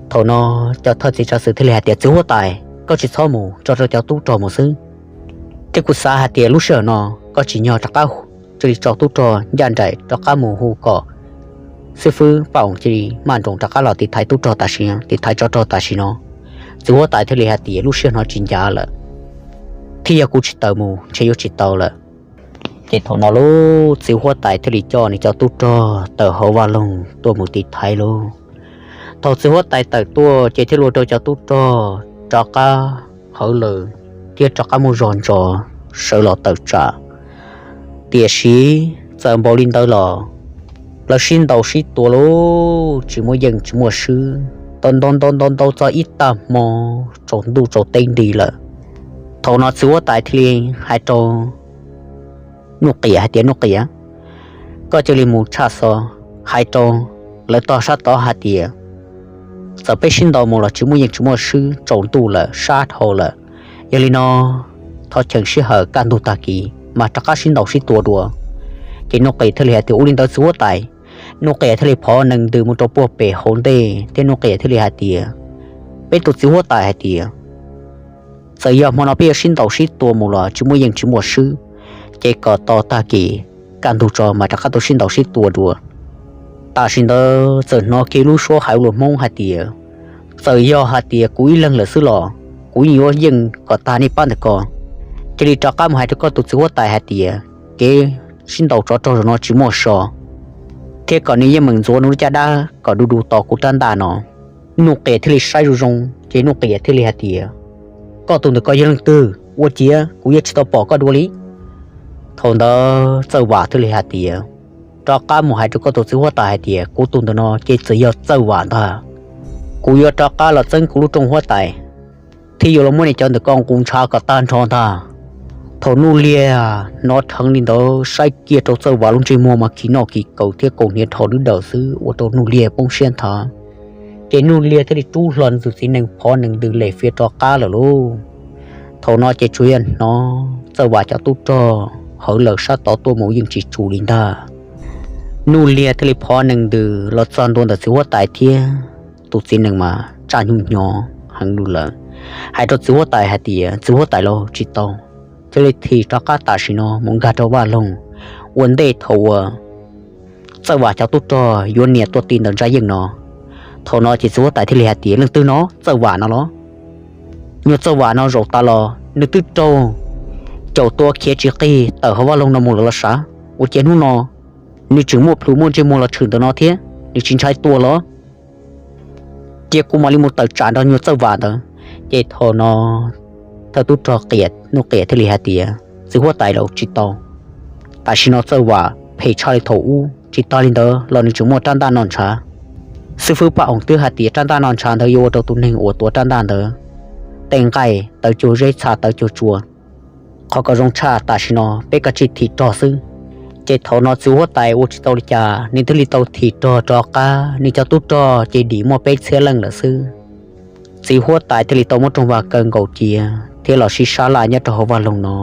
Thaum no cov thawj txiv tsav xwm thiaj li hais tias, Txiv huab tais, koj tsis txhob mus, tso rau cov tub rog mus xwb. Thiab kuv xav hais tias lub sij hawm no koj tsim nyog rov qab cia li tso tub rog ncaj nraim rov qab mus hu kom xib fwb Paj Oos cia li maj nroos rov qab los tiv thaiv tub rog tam sim, tiv thaiv tsov rog tam sim no. Txiv huab tais thiaj li hais tias, Lub sij hawm no tsis ncav lawm, thiab yog kuv tsis tawm mus ntshe yuav tsis tau lawm. Ces thaum no lauj, txiv huab tais thiaj li coj nws cov tub rog tawm hauv vaj loog tuaj mus tiv thaiv lauj. Thaum txiv huab tais tawm tuaj ces thiaj li ua rau cov tub rog rov qab hawv lawm, thiab rov qab muaj zog ntsos sawv los tawm tsam. Tiam sis txawm npaum li ntawd los Lawv sib ntaus sib tua lauj, tsis muaj yeej tsis muaj swb, tau ntaus ntaus ntaus ntaus txog ib tag hmo tsaus ntuj tsaus teb nti lawm. Thaum no txiv huab tais thiaj li hais rau Nuj Qiam hais tias, Nuj Qiam, koj cia li mus tshaj xov hais rau lawv tog sab tod hais tias txawm peb sib ntaus mus los tsis muaj yeej tsis muaj swb, tsaus ntuj lawm, sab dhau lawm. Yog li no thov cheem sij hawm kaj ntug tag kis mas rov qab sib ntaus sib tua dua. Ces Nuj Qiam thiaj li hais tias, Ua li ntawd txiv huab tais. Nuj Qiam thiaj li phov nees ntws mus rau puag pem hauv ntej thiab Nuj Qiam thiaj li hais tias, Peb tus txiv huab tais hais tias txawm yog hmo no peb yuav sib ntaus sib tua mus los tsis muaj yeej tsis muaj swb, ces kom tos tag kis kaj ntug tso mas rov qab tuaj sib ntaus sib tua dua. Tam sim ntawd txawm hnov kiag lub suab hais ua luag Hmoob hais tias, Txawm yog hais tias kuv ib leeg lawm xwb los kuv yeej yuav yeej kom tag nej pab ntawm ko. Cia li rov qab mus hais rau koj tus txiv huab tais hais tias kev sib ntaus tsov rog zaum no tsis muaj so, thiab kom nws yeej meem ntxuav nws lub caj dab kom du du tos kuv rab ntaj no. Nuj Qiam thiaj li saib zoo zoo ces Nuj Qiam thiaj li hais tias, Koj tus ntawm ko yog leej twg? Ua ciav kuv yuav tsis tau pom koj dua li. Thaum ntawd Txawj Vam thiaj li hais tias, Rov qab mus hais rau koj tus txiv huab tais hais tias kuv tus ntawm no ces txawm yog Txawj Vam ntag. Kuv yuav rov qab los txeeb kuv lub rooj huab tais thiab yuav los muab nej cov ntawm ko nqus ntshav kom tag nrho ntag. Thaum Nuj Liag hnov dheev li ntawd saib kiag rau Txawj Vam lub ntsej muag mas khi noj khi kaws thiab kaus hniav dhau lub dawm xwb ua rau Nuj Liag poob siab nthav. Ces Nuj Liag thiaj li rub hlo nws tus txiv nees phov nees ntws lem fiav rov qab lawm lauj. Thaum no ces tsuas yog hnov Txawj Vam cov tub rog hawv lawm sab tod tuaj mus yeej tsis tsum li ntag. Nuj Liag thiaj li phov nees ntws los txog ntua ntawm txiv huab tais thiab tus txiv nees mas tsaj nyuj nyo heev lug lawm, hais rau txiv huab tais hais tias, Txiv huab tais lauj, tsis tau. Thiaj li thim rov qab tam sim no mus nkag rau vaj loog ua ntej thaum uas Txawj Vam cov tub rog yuav nias tuaj ti ntawm Ntsa Yeej no. Thaum no ces txiv huab tais thiaj li hais tias, Leej twg no? Txawj Vam no los? Nyuag Txawj Vam no zaum tas los nws twb raug caum tua khiav tsis qig tawm hauv vaj loog no mus lawm los sav. Ua ciav hnub no nws tseem muaj plhus muaj ntsej muag los tshwm ntawm no thiab, nws tsis ntshai tua los? Cia kuv mam li mus tawm tsam nrog nyuag Txawj Vam ntawd. Ces thaum no thawj tub rog Qiam, Nuj Qiam thiaj li hais tias, Txiv huab tais lauj, tsis tau. Tam sim no Txawj Vam phem tshaj li thaum ub, tsis tas li ntawd los nws tseem muaj rab ntaj no ntshav. Xib fwb Paj Oos twb hais tias rab ntaj no ntshav ntawd yuav ua rau tus neeg uas tuav rab ntaj ntawd tej nqaij tawv cuag zeb, txha tawv cuag tsua. Qhov kom zoo tshaj tam sim no peb kav tsij thim rog xwb. Ces thaum no txiv huab tais ua tsis tau li cas, nws thiaj li tau thim rog rov qab, nws cov tub rog ces dim muaj peb txhiab leej lawm xwb. Txiv huab tais thiaj li tau muab rooj vag kaw nkaus cia thiab los sib sab laj nyob rau hauv vaj loog no.